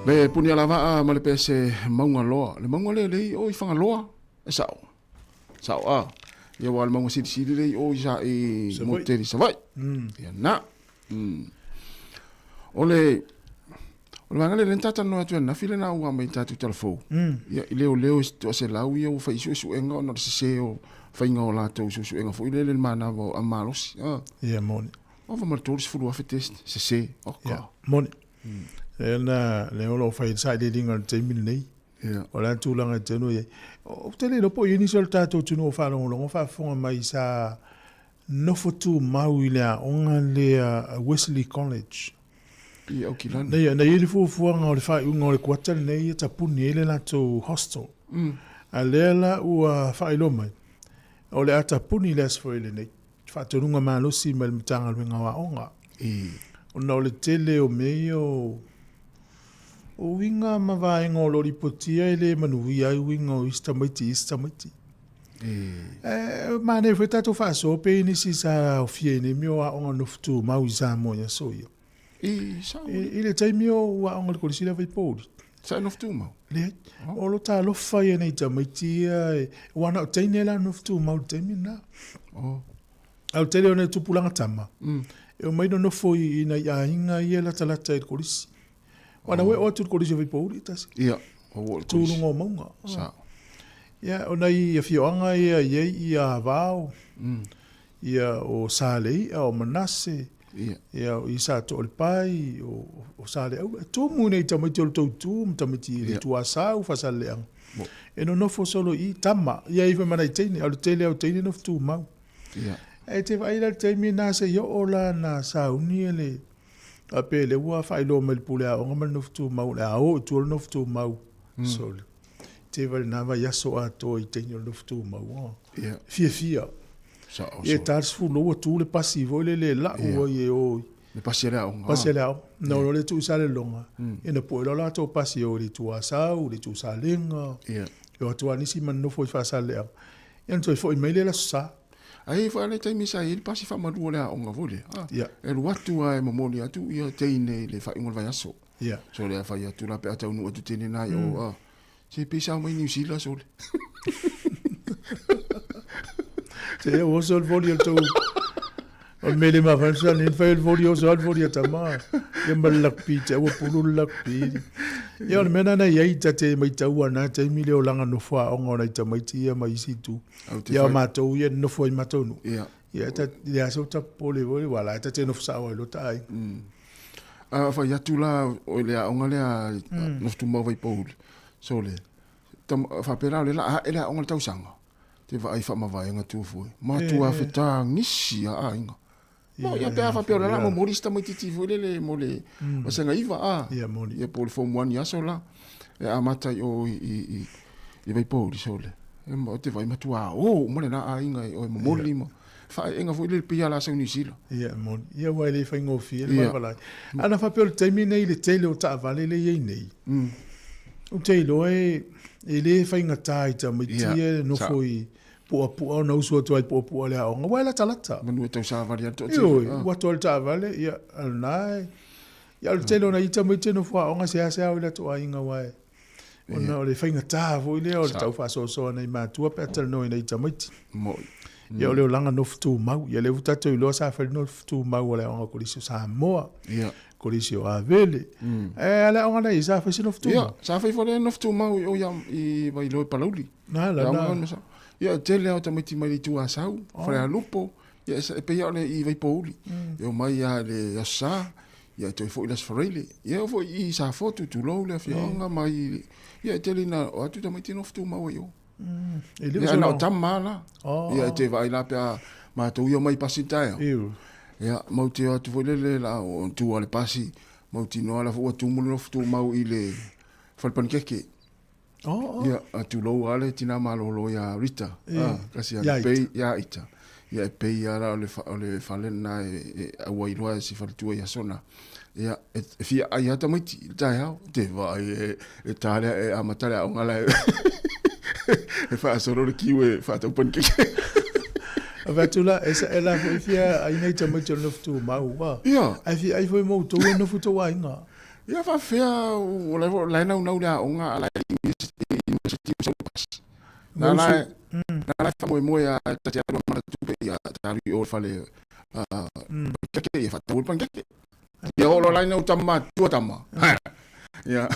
[SPEAKER 6] Le puni ala vaa ma le pese maunga loa. Le maunga le lei o i Fagaloa. E sao. Sao a. Ia wa le maunga silisili lei o i sa i moteri Savaii. Ia na. O le O le vaega lea lea na talanoa atu ananafi lena ua aumai i le tatou tala fou. Ia, i leoleo e toaselau ia ua fai suesuega ona o le sese o faiga o latou suesuega foi lele i le manava o malosi. Ah.
[SPEAKER 1] Ia, moni.
[SPEAKER 6] Ova ma le 30,000 test sese. Oka.
[SPEAKER 1] Ia, moni. Lea na, lea o lo o fai le sailiiliga i le taimi lenei.
[SPEAKER 6] Ia.
[SPEAKER 1] O le a le tulaga e tonu i ai. Ou te le iloa po o i ai nisi o le tatou atunuu o faalogologo faafofoga mai sa nofo tumau i le aoga lea Wesley College.
[SPEAKER 6] I Aukilani.
[SPEAKER 1] Na i ai le fuafuaga o le faaiuga o le kuata lenei e tapuni ai le latou hostel. A lea la ua faailoa mai, o le a tapuni i le Aso Faraile nei, faatonuga malosi mai le Matagaluega o Aoga. Ona o le tele o mea ia o uiga ma vaega o lo o lipotia e le manuia ai uiga o isi tamaiti i isi tamaiti. E manaia foi tatou faasoa pe i nisi sa aofia i nei mea o aoga nofo tumau i Samoa i aso ia.
[SPEAKER 6] I sao.
[SPEAKER 1] I le taimi o ua aoga i le kolisi lea Vaipouli.
[SPEAKER 6] Sa e nofo tumau?
[SPEAKER 1] Leai. O lo talofa ia nei tamaiti ia, ua na o teine la nofo tumau i le taimi lena.
[SPEAKER 6] Oh.
[SPEAKER 1] A o le tele o nai tupulaga tama, e omai nonofo i nai aiga ia latalata i le kolisi. Ua na ue o atu i le kolisi o Vaipouli e tasi.
[SPEAKER 6] Ia, o ua o le kolisi.
[SPEAKER 1] Tuluga o mauga.
[SPEAKER 6] Sao.
[SPEAKER 1] Ia, o nai afioaga ia i ai ia Avao, ia o Saleia, o Manase,
[SPEAKER 6] ia,
[SPEAKER 1] ia o Isa Toalepai, o Saleaula. E tumu nei tamaiti o le tautu ma tamaiti i le Tuasau, Faasaleleaga. E nonofo solo i tama, ia i foi ma nai teine, a o le tele lava o teine nofo tumau.
[SPEAKER 6] Ia.
[SPEAKER 1] E te vaai la i le taimi lena se i oo la na sauni e le a pe le ua faailoa mai le pule aoga ma le nofo tumau, o le a o i tua le nofo tumau. Sole. Te vaai lena vaiaso atoa i teine o le nofo tumau. Oh.
[SPEAKER 6] Ia.
[SPEAKER 1] Fiafia.
[SPEAKER 6] Sao,
[SPEAKER 1] Ia ta le sefulu ua tu le pasi foi lele e lau ai e o i.
[SPEAKER 6] Le pasi a le aoga.
[SPEAKER 1] Pasi a le aoga. Na o le tuu i Salelologa. Ia na pue loa latou pasi e o i le Itu Asau, le Itu Salega.
[SPEAKER 6] Ia.
[SPEAKER 1] E o atu lava nisi ma nonofo i Faasaleleaga. Ia ona toe foi mai lea i le Aso Sa.
[SPEAKER 6] Ae i ai foi lava le taimi sa i ai le pasi faamalu o le aoga foi lea. Ah,
[SPEAKER 1] Ia.
[SPEAKER 6] E alu atu lava e momoli atu ia teine i le faaiuga o le vaiaso.
[SPEAKER 1] Ia.
[SPEAKER 6] So le a fai atu la pe a taunuu atu teine na i o, ah, se pei sa mai Niu Sila sole.
[SPEAKER 1] Se e oso le voli o le tou o le mele mafai sa ni fai le voli oso le voli a tama. Ia ma le lakpi te ua pulu le lakpi. Ia o le mea nana i ai ta te maitau ana taimi le olaga nofo aoga o nai tamaiti ia ma isi itu. Ia o matou ia nofo ai matou nuu.
[SPEAKER 6] Ia.
[SPEAKER 1] Ia ta le aso ta popole foi le wala ta te nofo sao ai lo ta ai.
[SPEAKER 6] A fai atu la o le aoga lea nofo tumau Vaipouli. Sole. Faapea la o le laa ae le aoga le tausaga. Te vaai faamavaega tua fue. Matua fetagisi a aiga. Mo ia pe a faapea o le la momoli si tamaitiiti foi lele mo le vasega iva a.
[SPEAKER 1] Ia moni.
[SPEAKER 6] Ia po o le form 1 i aso la. E amata i o i Vaipouli sole. E mo te vai matua o uma le la aiga i o e momoli ma whaenga foi lele pei a la sau New Zealand.
[SPEAKER 1] Ia moni. Ia ua e le faigofie le valavalai. Ana faapea o le taimi nei le tele o taavale lea e i ai nei. Ou te iloa e le faigata i tamaiti ia e nofo i puapua ona usu atu ai puapua le aoga, ua e latalata.
[SPEAKER 6] Manu e tau savali atu atu.
[SPEAKER 1] Ioe, ua atu ai le taavale, ia, a lena e, ia o le tele o nai tamaiti e nofo aoga seasea o i latou aiga aua e, ona o le faigata foi lea o le tau faasoasoa nai matua pe a talanoa i nai tamaiti.
[SPEAKER 6] Moi.
[SPEAKER 1] Ia o le olaga nofo tumau, ia lea ua tatou iloa sa fai le nofo tumau a le aoga kolisi o Samoa.
[SPEAKER 6] Ia.
[SPEAKER 1] Kolisi o Avele. E a le aoga nei, sa fai se nofo tumau?
[SPEAKER 6] Ia, sa fai foi le nofo tumau i o ia i Vailoa i Palauli.
[SPEAKER 1] Na la, na.
[SPEAKER 6] Ia, e tele lava o tamaiti mai le Itu Asau, Falealupo, ia e pei lava o le i Vaipouli. E omai lava i le Aso Sa, ia e toe foi i le Aso Faraile. Ia e oo foi i Safotu, tulou le afioaga ma i, ia e tele ina o atu tamaiti nofo tumau ai i o.
[SPEAKER 1] E le o
[SPEAKER 6] Ia,
[SPEAKER 1] se
[SPEAKER 6] na o
[SPEAKER 1] lao.
[SPEAKER 6] tama la. Ia, e te vaai la pe a matou ia omai pasi i le taeao. Ia, mau te o atu foi lele la o tua le pasi, mautinoa la foi ua tumu le nofo tumau i le fale panikeke. Ia, a tulou lava le tina malolo ia Rita. Ah, kasi
[SPEAKER 1] Ia
[SPEAKER 6] a pei ia Ita. Ia e pei lava la o le o le fale lena e auai loa e si faletua i aso na. Ia, e fia ai lava tamaiti i le taeao. Te vaai e ta lea e amata le aoga la e faasolo le kiu e faatau panikeke.
[SPEAKER 1] A fai atu la, e sa e la foi fia ai nei tamaiti o le nofo tumau, ua.
[SPEAKER 6] Ia.
[SPEAKER 1] Ai fia ai foi mo outou e nofo tou aiga.
[SPEAKER 6] Ia faafefea o la e naunau le aoga a la e university o sau pasi. Na la e na la e faamoemoe a ta te alu a mana tupe ia ta alu i o i le fale panikeke ia faatau le panikeke. Ia oo loa la ina ua tama matua tama. Ia.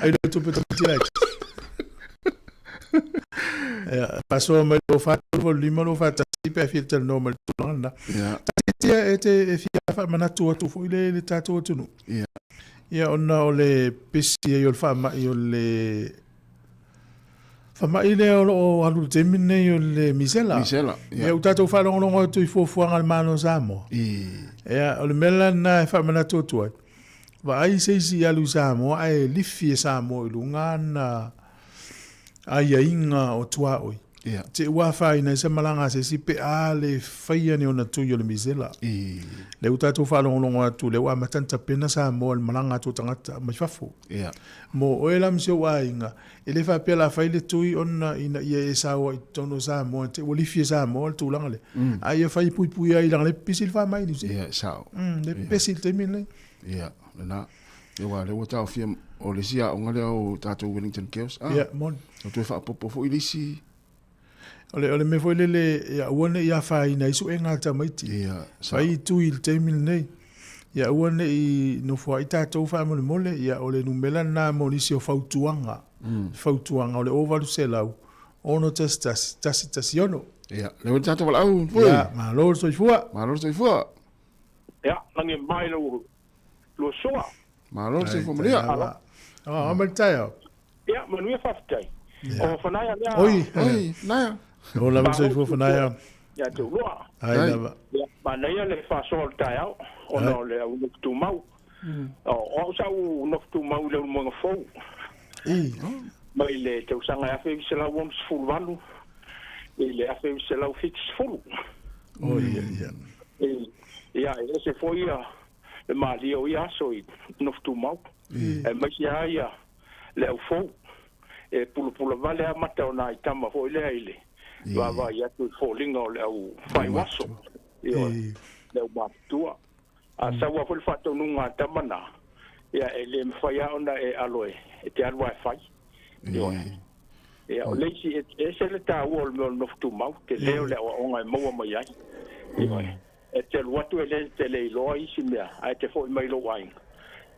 [SPEAKER 1] Ai le tupe tamaiti laiti. Ia, faasoa mai le 4 5 le 4 1 pe a fia talanoa mai le tulaga lena.
[SPEAKER 6] Ia.
[SPEAKER 1] Taitia e te e fia faamanatu atu foi le le tatou atunuu.
[SPEAKER 6] Ia.
[SPEAKER 1] Ia ona o le pesi ai o le faamai o le faamai lea o lo o alu i le taimi lenei o le misela.
[SPEAKER 6] Misela,
[SPEAKER 1] ia. Ia ua tatou faalogologo atu i fuafuaga a le Malo o Samoa. Ia o le mea la lena e faamanatu atu ai, vaai se isi alu i Samoa ae lifi e Samoa i luga ana aiaiga o tuaoi.
[SPEAKER 6] Ia.
[SPEAKER 1] Te ua afaina ai se malaga a se isi pe a le faia ni ona tui o le misela. Lea ua tatou faalogologo atu, lea ua amata ona tapena Samoa i le malaga atu o tagata mai fafo.
[SPEAKER 6] Ia.
[SPEAKER 1] Mo oe la ma si ou aiga, e le faapea o le a fai le tui ona ina ia e sao ai i totonu o Samoa, te ua lifi e Samoa le tulaga lea. A ia fai e puipui ai leaga o lea e pepesi le faamai i Niu Sila.
[SPEAKER 6] Ia, e sao.
[SPEAKER 1] Lea e pepesi i le taimi lenei.
[SPEAKER 6] Ia, lena. Ia, aua o lea ua taofia, o le isi aoga lea o tatou Wellington Girls. Ah,
[SPEAKER 1] Ia, moni.
[SPEAKER 6] Ua toe faaopoopo foi le isi.
[SPEAKER 1] O le, o le mea foi lele, ia aua ne i afaina ai suega a tamaiti.
[SPEAKER 6] Ia, sao.
[SPEAKER 1] Fai tui i le taimi lenei. Ia aua ne i nofoai tatou faamolemole, ia o le numera lena mo nisi o fautuaga. Fautuaga o le 0800 611 116.
[SPEAKER 6] Ia, lea ua tatou valaau foi.
[SPEAKER 1] Ia, malo le soifua.
[SPEAKER 6] Malo le soifua.
[SPEAKER 12] Ia, lagi mai lau lua soa.
[SPEAKER 6] Malo le soifua manuia.
[SPEAKER 1] Ah, mai le taeao.
[SPEAKER 12] Ia, manuia faafetai. O Fanaia lea.
[SPEAKER 1] Oi,
[SPEAKER 6] Oi, Fanaia.
[SPEAKER 1] O lava le soifua Fanaia.
[SPEAKER 12] Ia te uloa.
[SPEAKER 1] Ai lava.
[SPEAKER 12] Ia, manaia le faasoa o le taeao, ona o le au nofo tumau. O au sa ou nofo tumau i le Ulumoega Fou. Mai le tausaga e 1968 i le 1970.
[SPEAKER 1] Oh, ia, ia.
[SPEAKER 12] Ia, e ese foi ia le malie o ia aso i nofo tumau. Aemaise lava ia le au fou e pulapula vale lava mata o nai tama foi lea i le vaavaai atu i foliga o le au faiuaso, ioe, le au matutua. A sau lava foi le faataunuga a tama na, ia e le mafai lava ona e alo e te alu lava e fai. Ioe. Ia, o le isi, e ese le taua o le mea o le nofo tumau, tele o le aoaoga e maua mai ai. Ioe. E te alu atu e le te le iloa isi mea, ae te foi mai i lou aiga,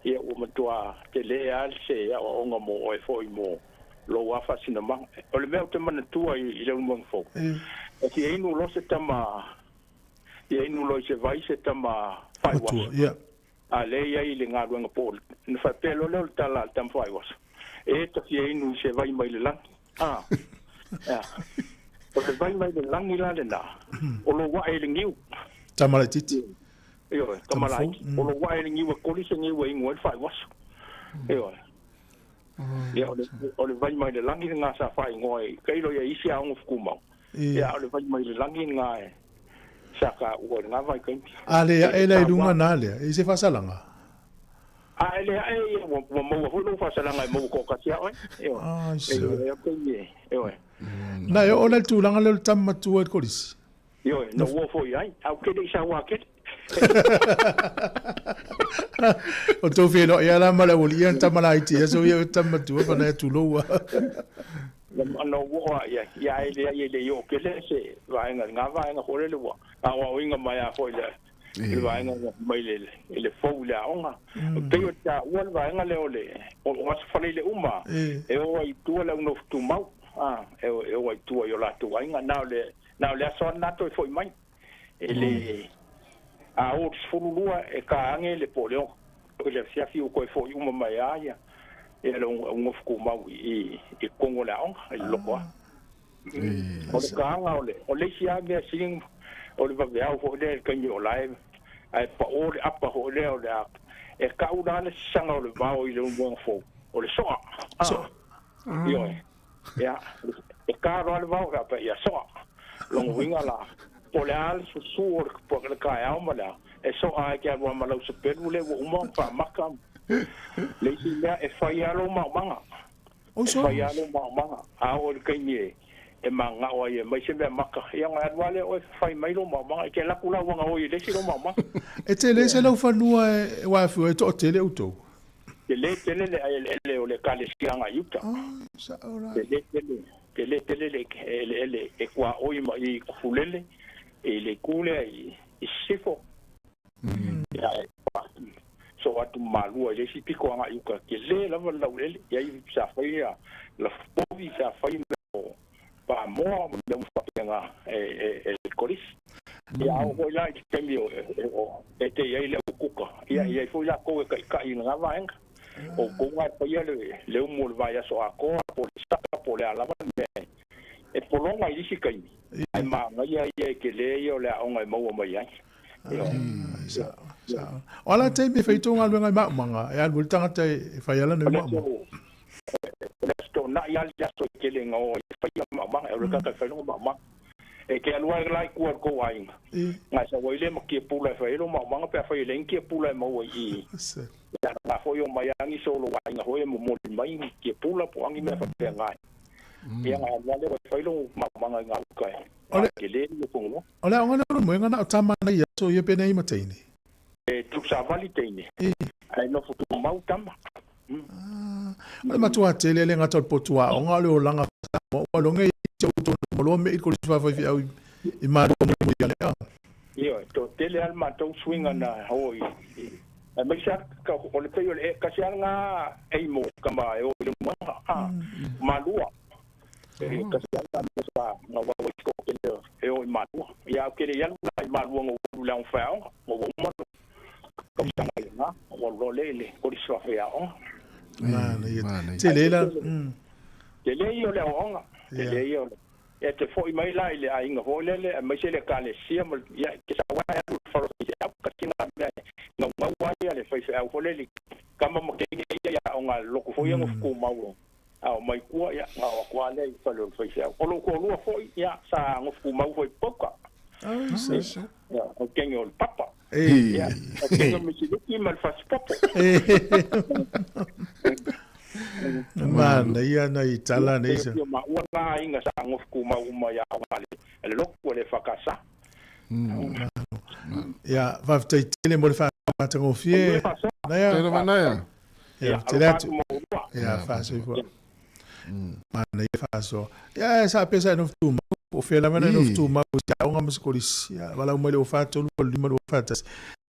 [SPEAKER 12] ia ua matua tele lava se aoaoga mo oe foi mo lou lava faasinamaga. O le mea ou te manatua i le Ulumoega Fou, e fia inu loa se tama, fia inu loa i se vai se tama faaiuaso, a lea e i ai i le galuega po o le, ona faapea loa lea o le tala a le tama faaiuaso, E ta fia inu i se vai mai le lagi. A, ea. O le vai mai le lagi la lena, o lou ae i le niu.
[SPEAKER 1] Tama laitiiti.
[SPEAKER 12] Ioe, tama laiti. O lou ae i le niu e koli se niu e inu ai le faaiuaso. Ioe. Ia, o le, o le vai mai le lagi lena sa faaigoa i, tailo ia i isi aoga fetumau. Ia, o le vai mai le lagi lena e sa taua i lena vaitaimi.
[SPEAKER 1] A le ae la i luga na lea, e i se faasalaga?
[SPEAKER 12] A e le ae ia, ua maua foi lou faasalaga e maua toatasi a oe. Ioe.
[SPEAKER 1] Ai,
[SPEAKER 12] E i ai taimi e, ioe.
[SPEAKER 1] Na e oo la i le tulaga lea o le tama matua i le kolisi.
[SPEAKER 12] Ioe, na ou oo foi i ai, ae ou te le i saua tele.
[SPEAKER 1] O tou feiloai lava la ma le aualii ia na tama laiti ai, so ia oe tama matua fana e tulou lava.
[SPEAKER 12] Na ou oo lava i ai, ia ae leai e le i oo tele se vaega i lena vaega foi lele ua aoaoina mai lava foi i le vaega mai i le fou i le aoga. E pei o le taua le vaega lea o le o aso faleile uma e o ai i tua le au nofo tumau, e o ai i tua i o latou aiga. Na o le Na o le aso lava lena toe foi mai. E le a o le 12 e ka age le po o le 6 i le afiafi ua toe foi uma mai lava ia ia le au nofo tumau i i totonu o le aoga i le loko lava. O le taga o le o le isi lava mea sili o le vaveao foi lea i le taimi o la e ae pao le apa foi lea o le a e tau la le sasaga o le vao i le ulumoega fou o le soa.
[SPEAKER 1] Soa.
[SPEAKER 12] Ioe. Ia, e ka loa le vao faapea, ia soa. Lona uiga la, po o le a le susu o le taeao ma le a, e soa ai te alu lava ma lau sapelu lea ua uma ona faamaka. Le isi mea, e fai lava lou maomaga. E fai lava lou maomaga. A oo i le taimi e manao ai e aumai se mea maka, ia ona e alu lava lea oe fai mai lou maomaga. E te alu atu la ua gaoi e le isi lou maomaga.
[SPEAKER 1] E tele se laufanua e aua e toatele outou.
[SPEAKER 12] Tele tele le eleele o le Ekalesia agai i uta. Tele tele, tele tele le eleele e tuaoi ma i Tufulele i le itu lea i Sisifo. Ia, so oo atu ma Malua i le isi pito agai i uka, tele lava le laueleele. E i ai sa fai ia lafupovi, sa fai mea o pamoa ma mea uma faapena e le Kolisi. Ia a oo foi la i le taimi o e te i ai le au kuka, ia e i ai foi latou e taitai i lena vaega. O outou na e faia le umu o le vaiaso atoa po o le saka po o le a lava le mea e pologa i le isi taimi, ae manaia ia e tele ia o le aoga e maua mai ai.
[SPEAKER 1] O a la taimi e fai tou galuega i maumaga e alu ai le tagata e fai ala nei maumaga?
[SPEAKER 12] O le aso Toonai lava le aso e tele ina o ai e faia maumaga, o le tagata e fai lona maumaga. E te alu ai la i tua i le tou aiga, ona e sau ai lea ma tiapula e fai ai lou maumaga pe afai e leai ni tiapula e maua i i. Ia na foi omai lava nisi o lou aiga foi e momoli mai ni tiapula po o a ni mea faapena. Ia ona alu lava lea e fai lou maumaga i gauta e tele le Fagaloa.
[SPEAKER 1] O le aoga lea o le moega na o tama nei aso ia pe nei ma teine?
[SPEAKER 12] E tuusavali teine ae nofo tumau tama.
[SPEAKER 1] O le matua tele le gata o le potu aoga o le olaga Samoa ua loge i te utu ma loa me i kolisi faafaifiau i Malua mulimuli ia lea.
[SPEAKER 12] Ioe, toatele lava le matou suiga na o i aemaise lava o le pei o le tasi lava lena aim o tama e o i le moega a Malua. E tasi lava lena mea sa naunau ai toatele e o i Malua. Ia ae ou te le i alu la i Malua na ou alu i le aoga faiaoga, na ua uma lou tausaga i lena, ou alu loa lea i le kolisi faafaiaoga.
[SPEAKER 1] Manaia. Tele la.
[SPEAKER 12] Tele ia o le aoaoga, tele ia o le E te foi mai la i le aiga foi lele aemaise le ekalesia ma le, ia, e te sau lava e alu i le fale o le faifeau, tasi lena mea e naunau ai le faifeau foi lele i tama ma teine ia i aoga a le lotu foi ia nofo tumau a omai i tua, ia, na oo atu lava lea i le fale o le faifeau. O lou toalua foi, ia, sa nofo tumau foi i Pouka. Ia, o le teine o le papa. Ia, o le teine o le Misiluki ma le Fasipopo.
[SPEAKER 1] Manaia nai tala nei sa.
[SPEAKER 12] Ma ua na aiga sa nofo tumau uma i aoga a le lotu a le EFKS.
[SPEAKER 1] Ia, faafetai tele mo le faamatagofie. Naia.
[SPEAKER 6] Naia.
[SPEAKER 1] Ia, tele atu. Ia, faasoifua. Manaia faasoa. Ia, sa pesa e nofo tumau. O fea lava na nofo tumau i se aoga ma se kolisi. Ia, valaau mai le 043 85 241.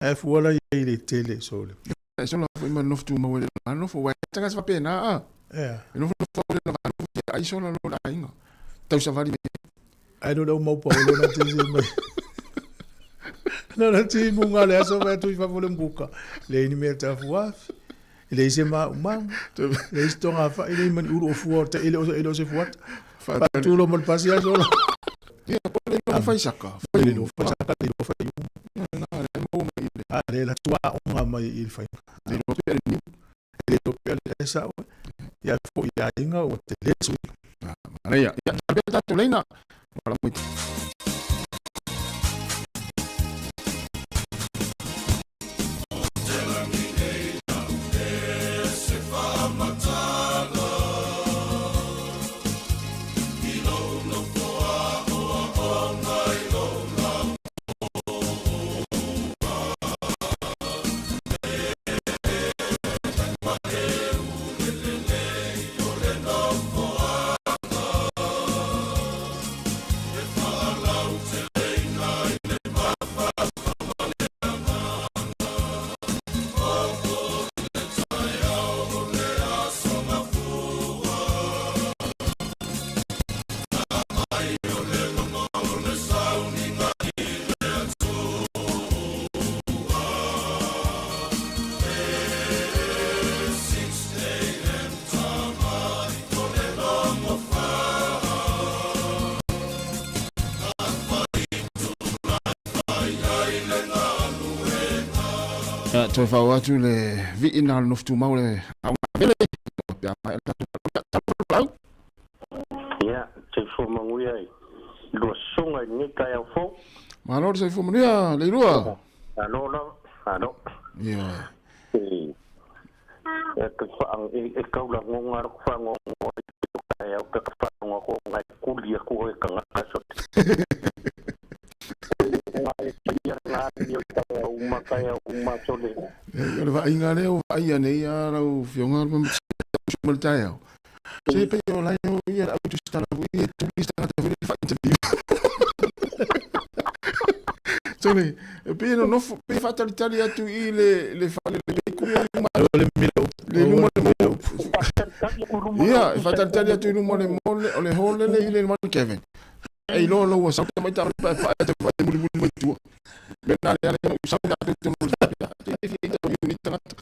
[SPEAKER 1] Ae fua la ia i le tele sole.
[SPEAKER 6] E sola foi ma nofo tumau e le va nofo wa tanga se faapena a.
[SPEAKER 1] Ia.
[SPEAKER 6] E nofo nofo le va nofo ai sola lo le aiga. Tau savali me.
[SPEAKER 1] Ai no le mau pa lo na te se mai. Na na te mu nga le aso vai tu i fafo le mbuka. Le ni mea ta fuafi. Le se ma umanga. Le se tonga fa ile mani uru o fua o te ile o ile o se fuata. Fa tu lo mo le pasi aso la.
[SPEAKER 6] Ia, po le no fai saka.
[SPEAKER 1] Le no fai saka le no fai umu. A le la tua onga mai i le fai.
[SPEAKER 6] Le no pe le niu.
[SPEAKER 1] Le no pe le sa o. Ia fo ia inga o te le sui.
[SPEAKER 6] Manaia. Ia, ta pe ta leina. Wala mo Toe fau atu le viina o le nofo tumau le aoga mele pe a mai tatou lau.
[SPEAKER 9] Ia, soifua manuia i lua susuga i lenei taeao fou.
[SPEAKER 6] Malo le soifua manuia Leilua.
[SPEAKER 9] Malo lava, malo.
[SPEAKER 6] Ioe.
[SPEAKER 9] E te wha, e kaula ngonga ro wha ngonga i te taeao pe ka wha ngonga ko ngai kuli aku e ka ngaka so te. Ngai pia ngā ni o taeao uma taeao uma so le.
[SPEAKER 6] O le vaaiga lea ua vaaia nei a lau afioga ma le taeao. Se pei o lai o ia le au tusitala foi e tuli se tagata foi lele faa-interview. Sole, e pei e nonofo, pei e faatalitali atu i le fale o le peku.
[SPEAKER 1] Le mila
[SPEAKER 6] le luma le mo. Ia, e faatalitali atu i luma o le mole, o le hole le i le one Kevin. E iloa lou ua sau tamai taavale paepae te vaai mulimuli mai tua. Me na le ale u sau na te tonu le tapia. Te te fia interview ni tagata.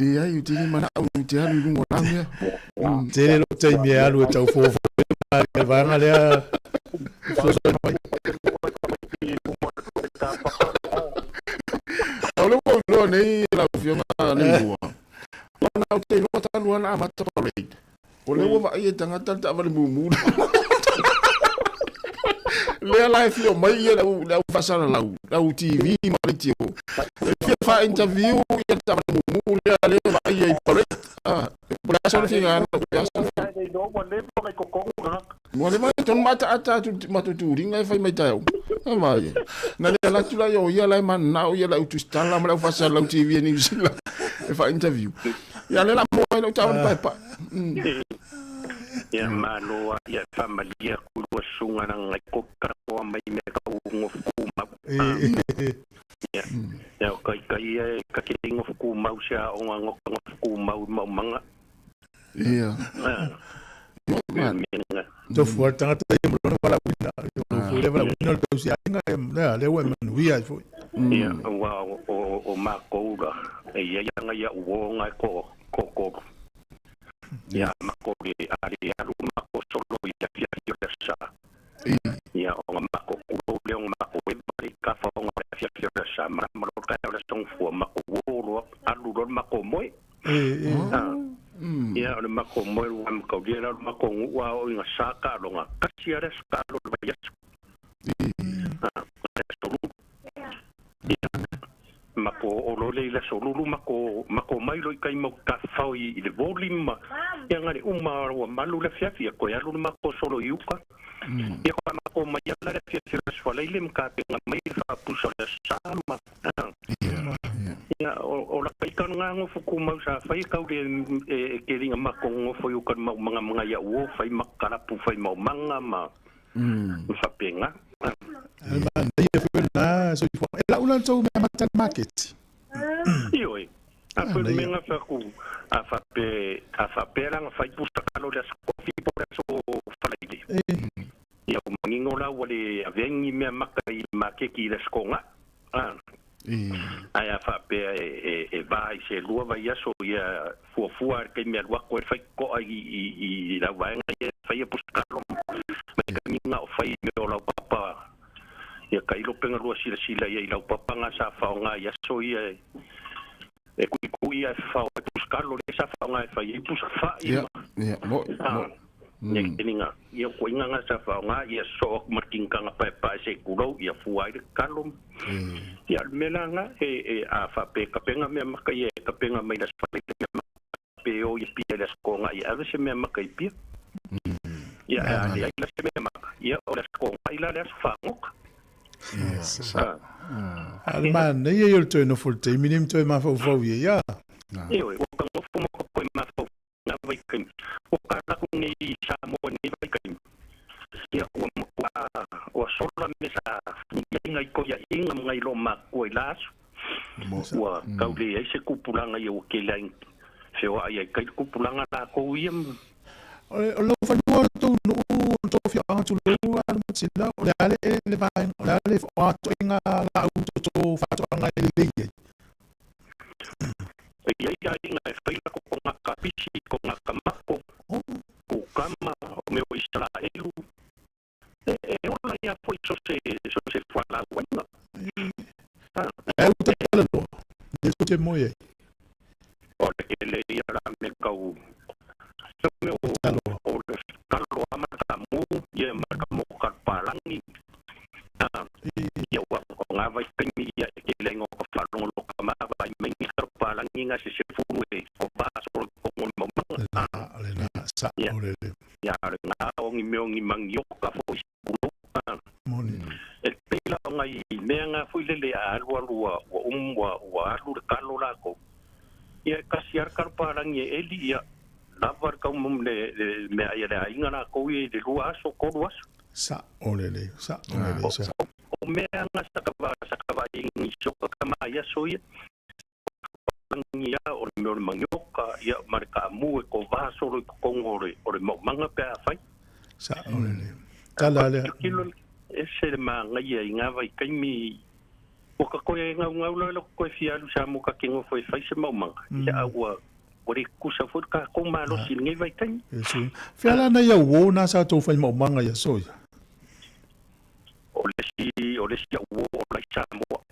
[SPEAKER 6] Leai, ou te le manao ou te alu i luga o la mea.
[SPEAKER 1] Tele lou taimi e alu e tau fofo le vaega lea fesoasoani mai.
[SPEAKER 6] O le ua iloa nei lau Afioga Leilua, ona ou te iloa talu lava ona amata parade. O lea ua vaai e tagata le taavale mumu lea la e fia mai ia le au faasalalau, le au TV ma radio. E fia faa-interview ia le taavale mumu lea lea e vaai ai i parade. Ah, po o le a sona finagalo, po o le a sona Ua leva ona tonu maataata atu matou tuliga e fai mai taeao. A vai. Na le ala atu la i o ia la e mananao ia le au tusitala ma le au faasalalau TV a New Zealand e faa-interview. Ia lea la moa ai lau taavale paepae.
[SPEAKER 13] Ia malo a ia faamalie atu lua susuga na ngai ko kalakoa mai mea tau gofu kumau. Ia ia o kai kai ia e ka ke gofu kumau se aoga gofu kumau i maumaga.
[SPEAKER 6] Ia.
[SPEAKER 1] Tofu a le tagata ia ma lona valaauina. O lou foi lea valaauina o le tausiaiga, lea lea ua e manuia ai foi.
[SPEAKER 13] Ia, ua o makou la, e i ai ana ia uo nga e ko ko. Ia mako le a le alu mako solo i le afiafi o le sa. Ia o nga mako kulo le o nga mako e vale ka fa o nga afiafi o le sa ma ma lo ka o le song fua mako uo lo alu lo mako moe. Ia, o le mako moe ua makaulia la o le mako nu'u a oo i gasā taaloga, tasi lava le aso taalo o le vaiaso. Le aso lulu. Ia, mako oo loa lea i le aso lulu mako, mako mai loa i tai mau tafafao i le voli ma, ia na le uma ua malu le afiafi, ia toe alu le mako solo i uka. Ia faatoa mako mai lava la le afiafi o le aso Faraile ma tapena mai le faapusa o le aso Sa ma, Ia, o laka ika lena nofo tumau sa fai e tau le e keliga mako nofo i uka mau magamanga ia uo fai makalapu fai maumaga ma ma faapena.
[SPEAKER 1] Manaia foi lena soifua. E lau la le tou mea mata le maketi.
[SPEAKER 13] Ioe. A foi le mea na fai atu, a faapea, a faapea la na fai pusa kalo i le aso Kofi po o le aso Faraile. Ia ua manino la ua le avea ni mea maka i le maketi i le aso Toga. Ae a faapea e va i se lua vaiaso ia fuafua le taimi e alu atu ai fai totoa i lau vaega ia e faia pusa-kalo ma taimi na o fai mea o laupapa ia tailo pe na lua silasila ia i laupapa na sa faaaoga i aso ia e tuitui ae fafao ai pusa-kalo lea sa faaaoga e fai ai pusa fai ma Ia keninga, ia koinga nga sa faaaoga ia sosoo atu ma le kinikaga paepae se i tulou ia fua ai le tatalo. Ia o le mea la lena, e, e, a faapea e tapena mea maka ia e tapena mai le Aso Faraile mea maka pe o i Apia i le Aso Toonai e ave se mea maka i Apia. Ia ae a leai la se mea maka, ia o le Aso Toonai la le aso fagota.
[SPEAKER 1] A o le manaia ia o le toe nofo i le taimi lenei ma toe mafaufau i ai, a?
[SPEAKER 13] Ioe, ua ta nofo ma ta toe mafaufau. Nga vaitaimi, ua kalaku nei i Samoa i nei vaitaimi, ia ua matua ua sola me sa funiaiga i toiaiga ma ngai loa matua i la aso. Ua tau leai se tupulaga ia ua tele ai feoai ai kai le tupulaga latou ia ma.
[SPEAKER 1] O lau fanua o le tou nuu, o le tou afioaga tulou a le Matilda, o le a le le vaega, o le a le atoaiga laau toto faatoaga e lelei ai?
[SPEAKER 13] E i ai aiga e fai lako ko nga kapisi, ko nga kamako, kukama, o mea o Isaraelu. E ola ia foi so se, so se fualauaiga.
[SPEAKER 1] Ae u te talanoa, le tou te moe ai.
[SPEAKER 13] O le kele ia la me kau, mea o le kalo a ma ka mu, ia ma ka mo ka palangi. Ia ua o ngā vaitaimi ia e kele ai ngō ka whaalongolo ka māwai mai ngi ka palangi ngā se se fulu e o whaasolo i kongo le maumanga.
[SPEAKER 1] Le na, le na, sa o le le.
[SPEAKER 13] Ia, le ngā o ngi meo ngi mangi o ka fo i kulo.
[SPEAKER 1] Moni.
[SPEAKER 13] E pela o ngai mea ngā fui lele a alu alu ua, ua ua, ua alu le kalo lākou. Ia e kasi ara kalo palangi e eli ia lava le kau le, le mea ia le aiga lākou ia i le lua aso, tolu aso.
[SPEAKER 1] Sa o lelei, sa o lelei, sa.
[SPEAKER 13] O mea nga sa ka va, sa ka va i ngi soka ka i aso ia. Lagi ia o le mea o le manioka ia ma le kaamu e kovā solo i totonu o le o le maumaga pe afai.
[SPEAKER 1] Sa'o lelei. Tala lea.
[SPEAKER 13] Tilotilo ese le manaia i ngā vaitaimi ua ka toe gaugau loa lou toe fia alu Samoa ka te nofo e fai se maumaga ia a ua ua le tutusa foi le tatou malosi i lenei vaitaimi.
[SPEAKER 1] E sui. Fea la nai au uo na sa tou fai maumaga i aso ia?
[SPEAKER 13] O le isi o le isi au uo o lai Samoa.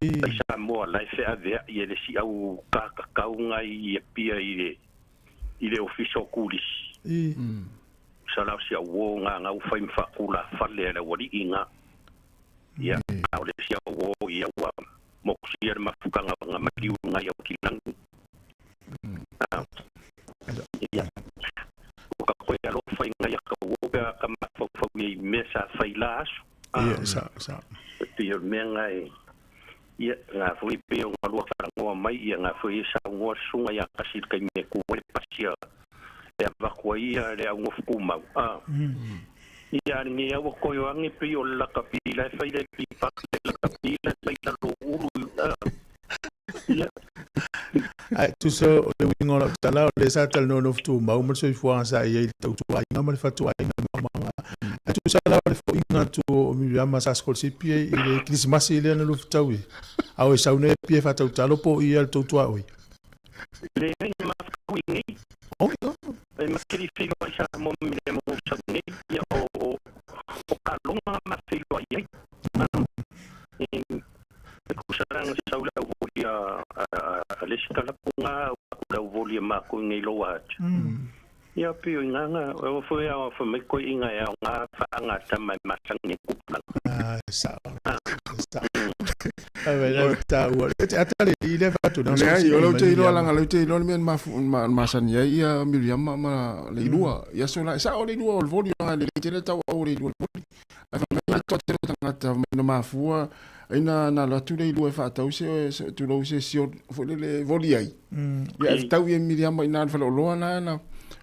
[SPEAKER 13] Lai Samoa la e feaveai e le isi au kakakau ngai i Apia i le i le ofisa o turisi. Sa la o si au uo nga nga ua fai ma faatulafale a le aualii nga. Ia, a o le isi au uo ia ua mokusia le mafutaga o nga maliu ngai Aukilani. Ia, ua ka koe alofa i ngai aka uo pe a ka mafaufau i mea sa fai la aso.
[SPEAKER 1] Ia, sa, sa.
[SPEAKER 13] E pei o le mea nga e, ia, nga foi pei o nga lua talanoa mai, ia nga foi e saunoa le susuga ia Kasi i le taimi e tu ai le pasi a e avatu ai ia le au nofo tumau. Ia, a lenei au ua toe o ane pei o le lakapila e fai le pipa, le lakapila e fai lalo ulu, ia.
[SPEAKER 1] Ae tusa o le uiga o lau tala, o lea sa talanoa nofo tumau ma le soifuaga sa i ai i le tautuaiga ma le fatuaiga i maumaga. Ae tusa la o le foiga atu o Miriama sa sikolasipi ai i le Kerisimasi lea na lufitau ai, a o e sau nei e faatautalo po o ia le tou tuaoi.
[SPEAKER 13] Leai na mafaufau i nei. E makeli feiloai Samoa ma Miriama ua sau nei, ia o, o, o Kaloga ma feiloai ai. E tusa la na sau le auvoli a, a, a le isi kalapu nga, le auvoli a makou i nei loa atu. Ia pei o ina nga, e foi a fa mai koe inga e ao nga whaanga tama e masangi e kupulanga.
[SPEAKER 1] Ah, sao. Sao. Ai vai la ta ua. Te ata le i le fatu na.
[SPEAKER 6] Leai, o lau te iloa langa lau te iloa le mea na masani ai ia Miriama ma le ilua. Ia so la sao le ilua o le voli langa le tele tau au le ilua le voli. Ai fa mai le toa tele tangata mai na mafua ai na na atu le ilua e whaatau se se tulou se sio foi le le voli ai. Ia e tau ia Miriama ina le whaleoloa na na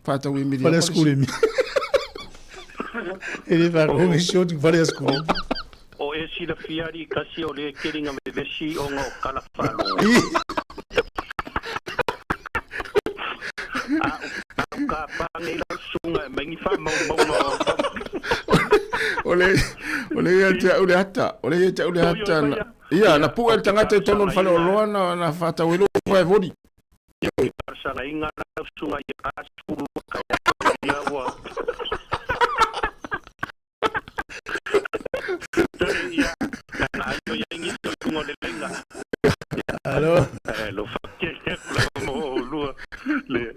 [SPEAKER 6] whaatau ia Miriama.
[SPEAKER 1] Whale skuli mi. E le whakongi sio tu whale skuli.
[SPEAKER 13] O e silafia ali kasi o le kelinga vevesi ona o kala faalogo. A o ka pa nei lau susuga e mai ni faamaumauga o
[SPEAKER 6] O le o le ia te au le ata, o le ia te au le ata. Ia na pue le tagata i tonu o le faleoloa na na whaatau e lo e voli.
[SPEAKER 13] Talosagaina lau susuga ia ka 12 ka ia ua
[SPEAKER 1] Alo.
[SPEAKER 13] Lo fakele la mo lua le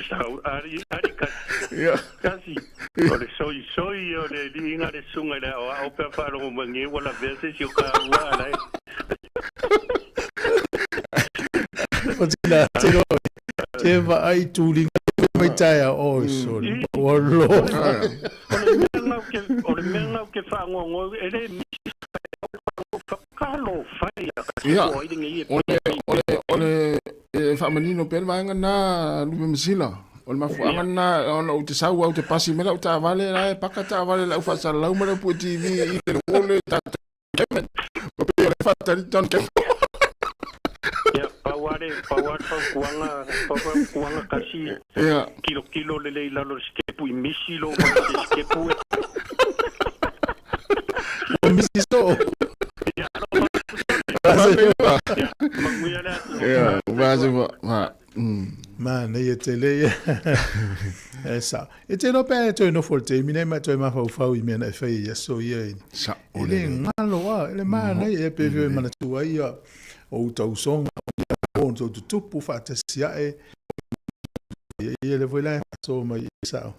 [SPEAKER 13] sau ari ari kasi. Kasi o le soi soi o le liinga le sunga le o au pe whalongo mangi wala vese si o ka ua ala e.
[SPEAKER 1] O tila te ro te va ai tulinga mai taia o sorry. Ua lo.
[SPEAKER 13] O le mea ngau ke, o le mea ngau ke whaangoango e le misi whakalo whai a ka
[SPEAKER 6] Ia, o le, o le, o le e faamanino pea le vaega lena Lupe Masila. O le mafuaaga lena ona ou te sau au te pasi mai lau taavale la e paka taavale lau faasalalau ma lau pue TV i le ole tatou Kevin. O pei o le faatali John Kevin.
[SPEAKER 13] Ia, pau lava le, pau lava le fautuaga, pau lava le fautuaga kasi,
[SPEAKER 6] Ia.
[SPEAKER 13] tilotilo lelei i lalo o le sitepu i misi lou vai i se sitepu e.
[SPEAKER 1] Ua misi soo.
[SPEAKER 13] Ia, alofa atu tele. Ia, manuia le aso.
[SPEAKER 6] Ia, ua ase ua, ua,
[SPEAKER 1] Manaia tele ia. E sao. E te iloa pe a e toe nofo i le taimi nei ma e toe mafaufau i mea na e faia i aso ia i
[SPEAKER 6] Sao
[SPEAKER 1] e le galo a, e le manaia e pe e manatua ai ia o uta usoga o ona tou tutupu faatasi ae ia lea foi la e faasoa mai e sao.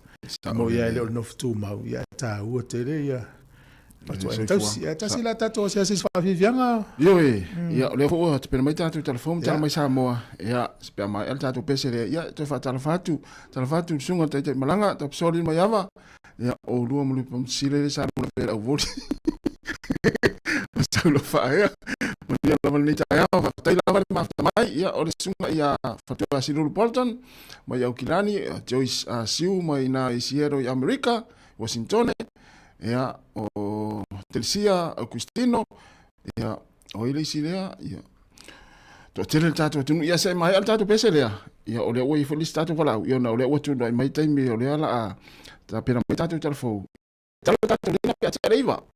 [SPEAKER 1] Mo ia e le o le nofo tumau ia e taua tele ia Matuai tausi. Ae tasi la tatou asiasi i se faafiafiaga.
[SPEAKER 6] Ioe, ia, o lea foi ua tapena mai tatou tala fou ma tala mai Samoa. Ia, pe a maea le tatou pese lea, ia, toe faatalofa atu, talofa atu i le susuga i le Taitai Malaga, Tapisoli Maiava, ia, oulua ma Lupe Masile le sa lula pea le auvoli. Ma sau lau faaea. Manuia lava lenei taeao, faafetai lava le mafuta mai, ia, o le susuga ia Fatua Silulu Bolton, mai Aukilani, Joyce Siu mai ina i Seattle i Amerika, Washingtone, ia, o Telesia Augustino, ia, o ai le isi lea, ia, Toatele le tatou atunuu, ia se i maea le tatou pese lea, ia o lea ua i ai foi le isi tatou valaau, ia ona o lea ua tulai mai taimi o lea o le a tapena mai tatou tala fou. Tala tatou lena pe a tea le 9.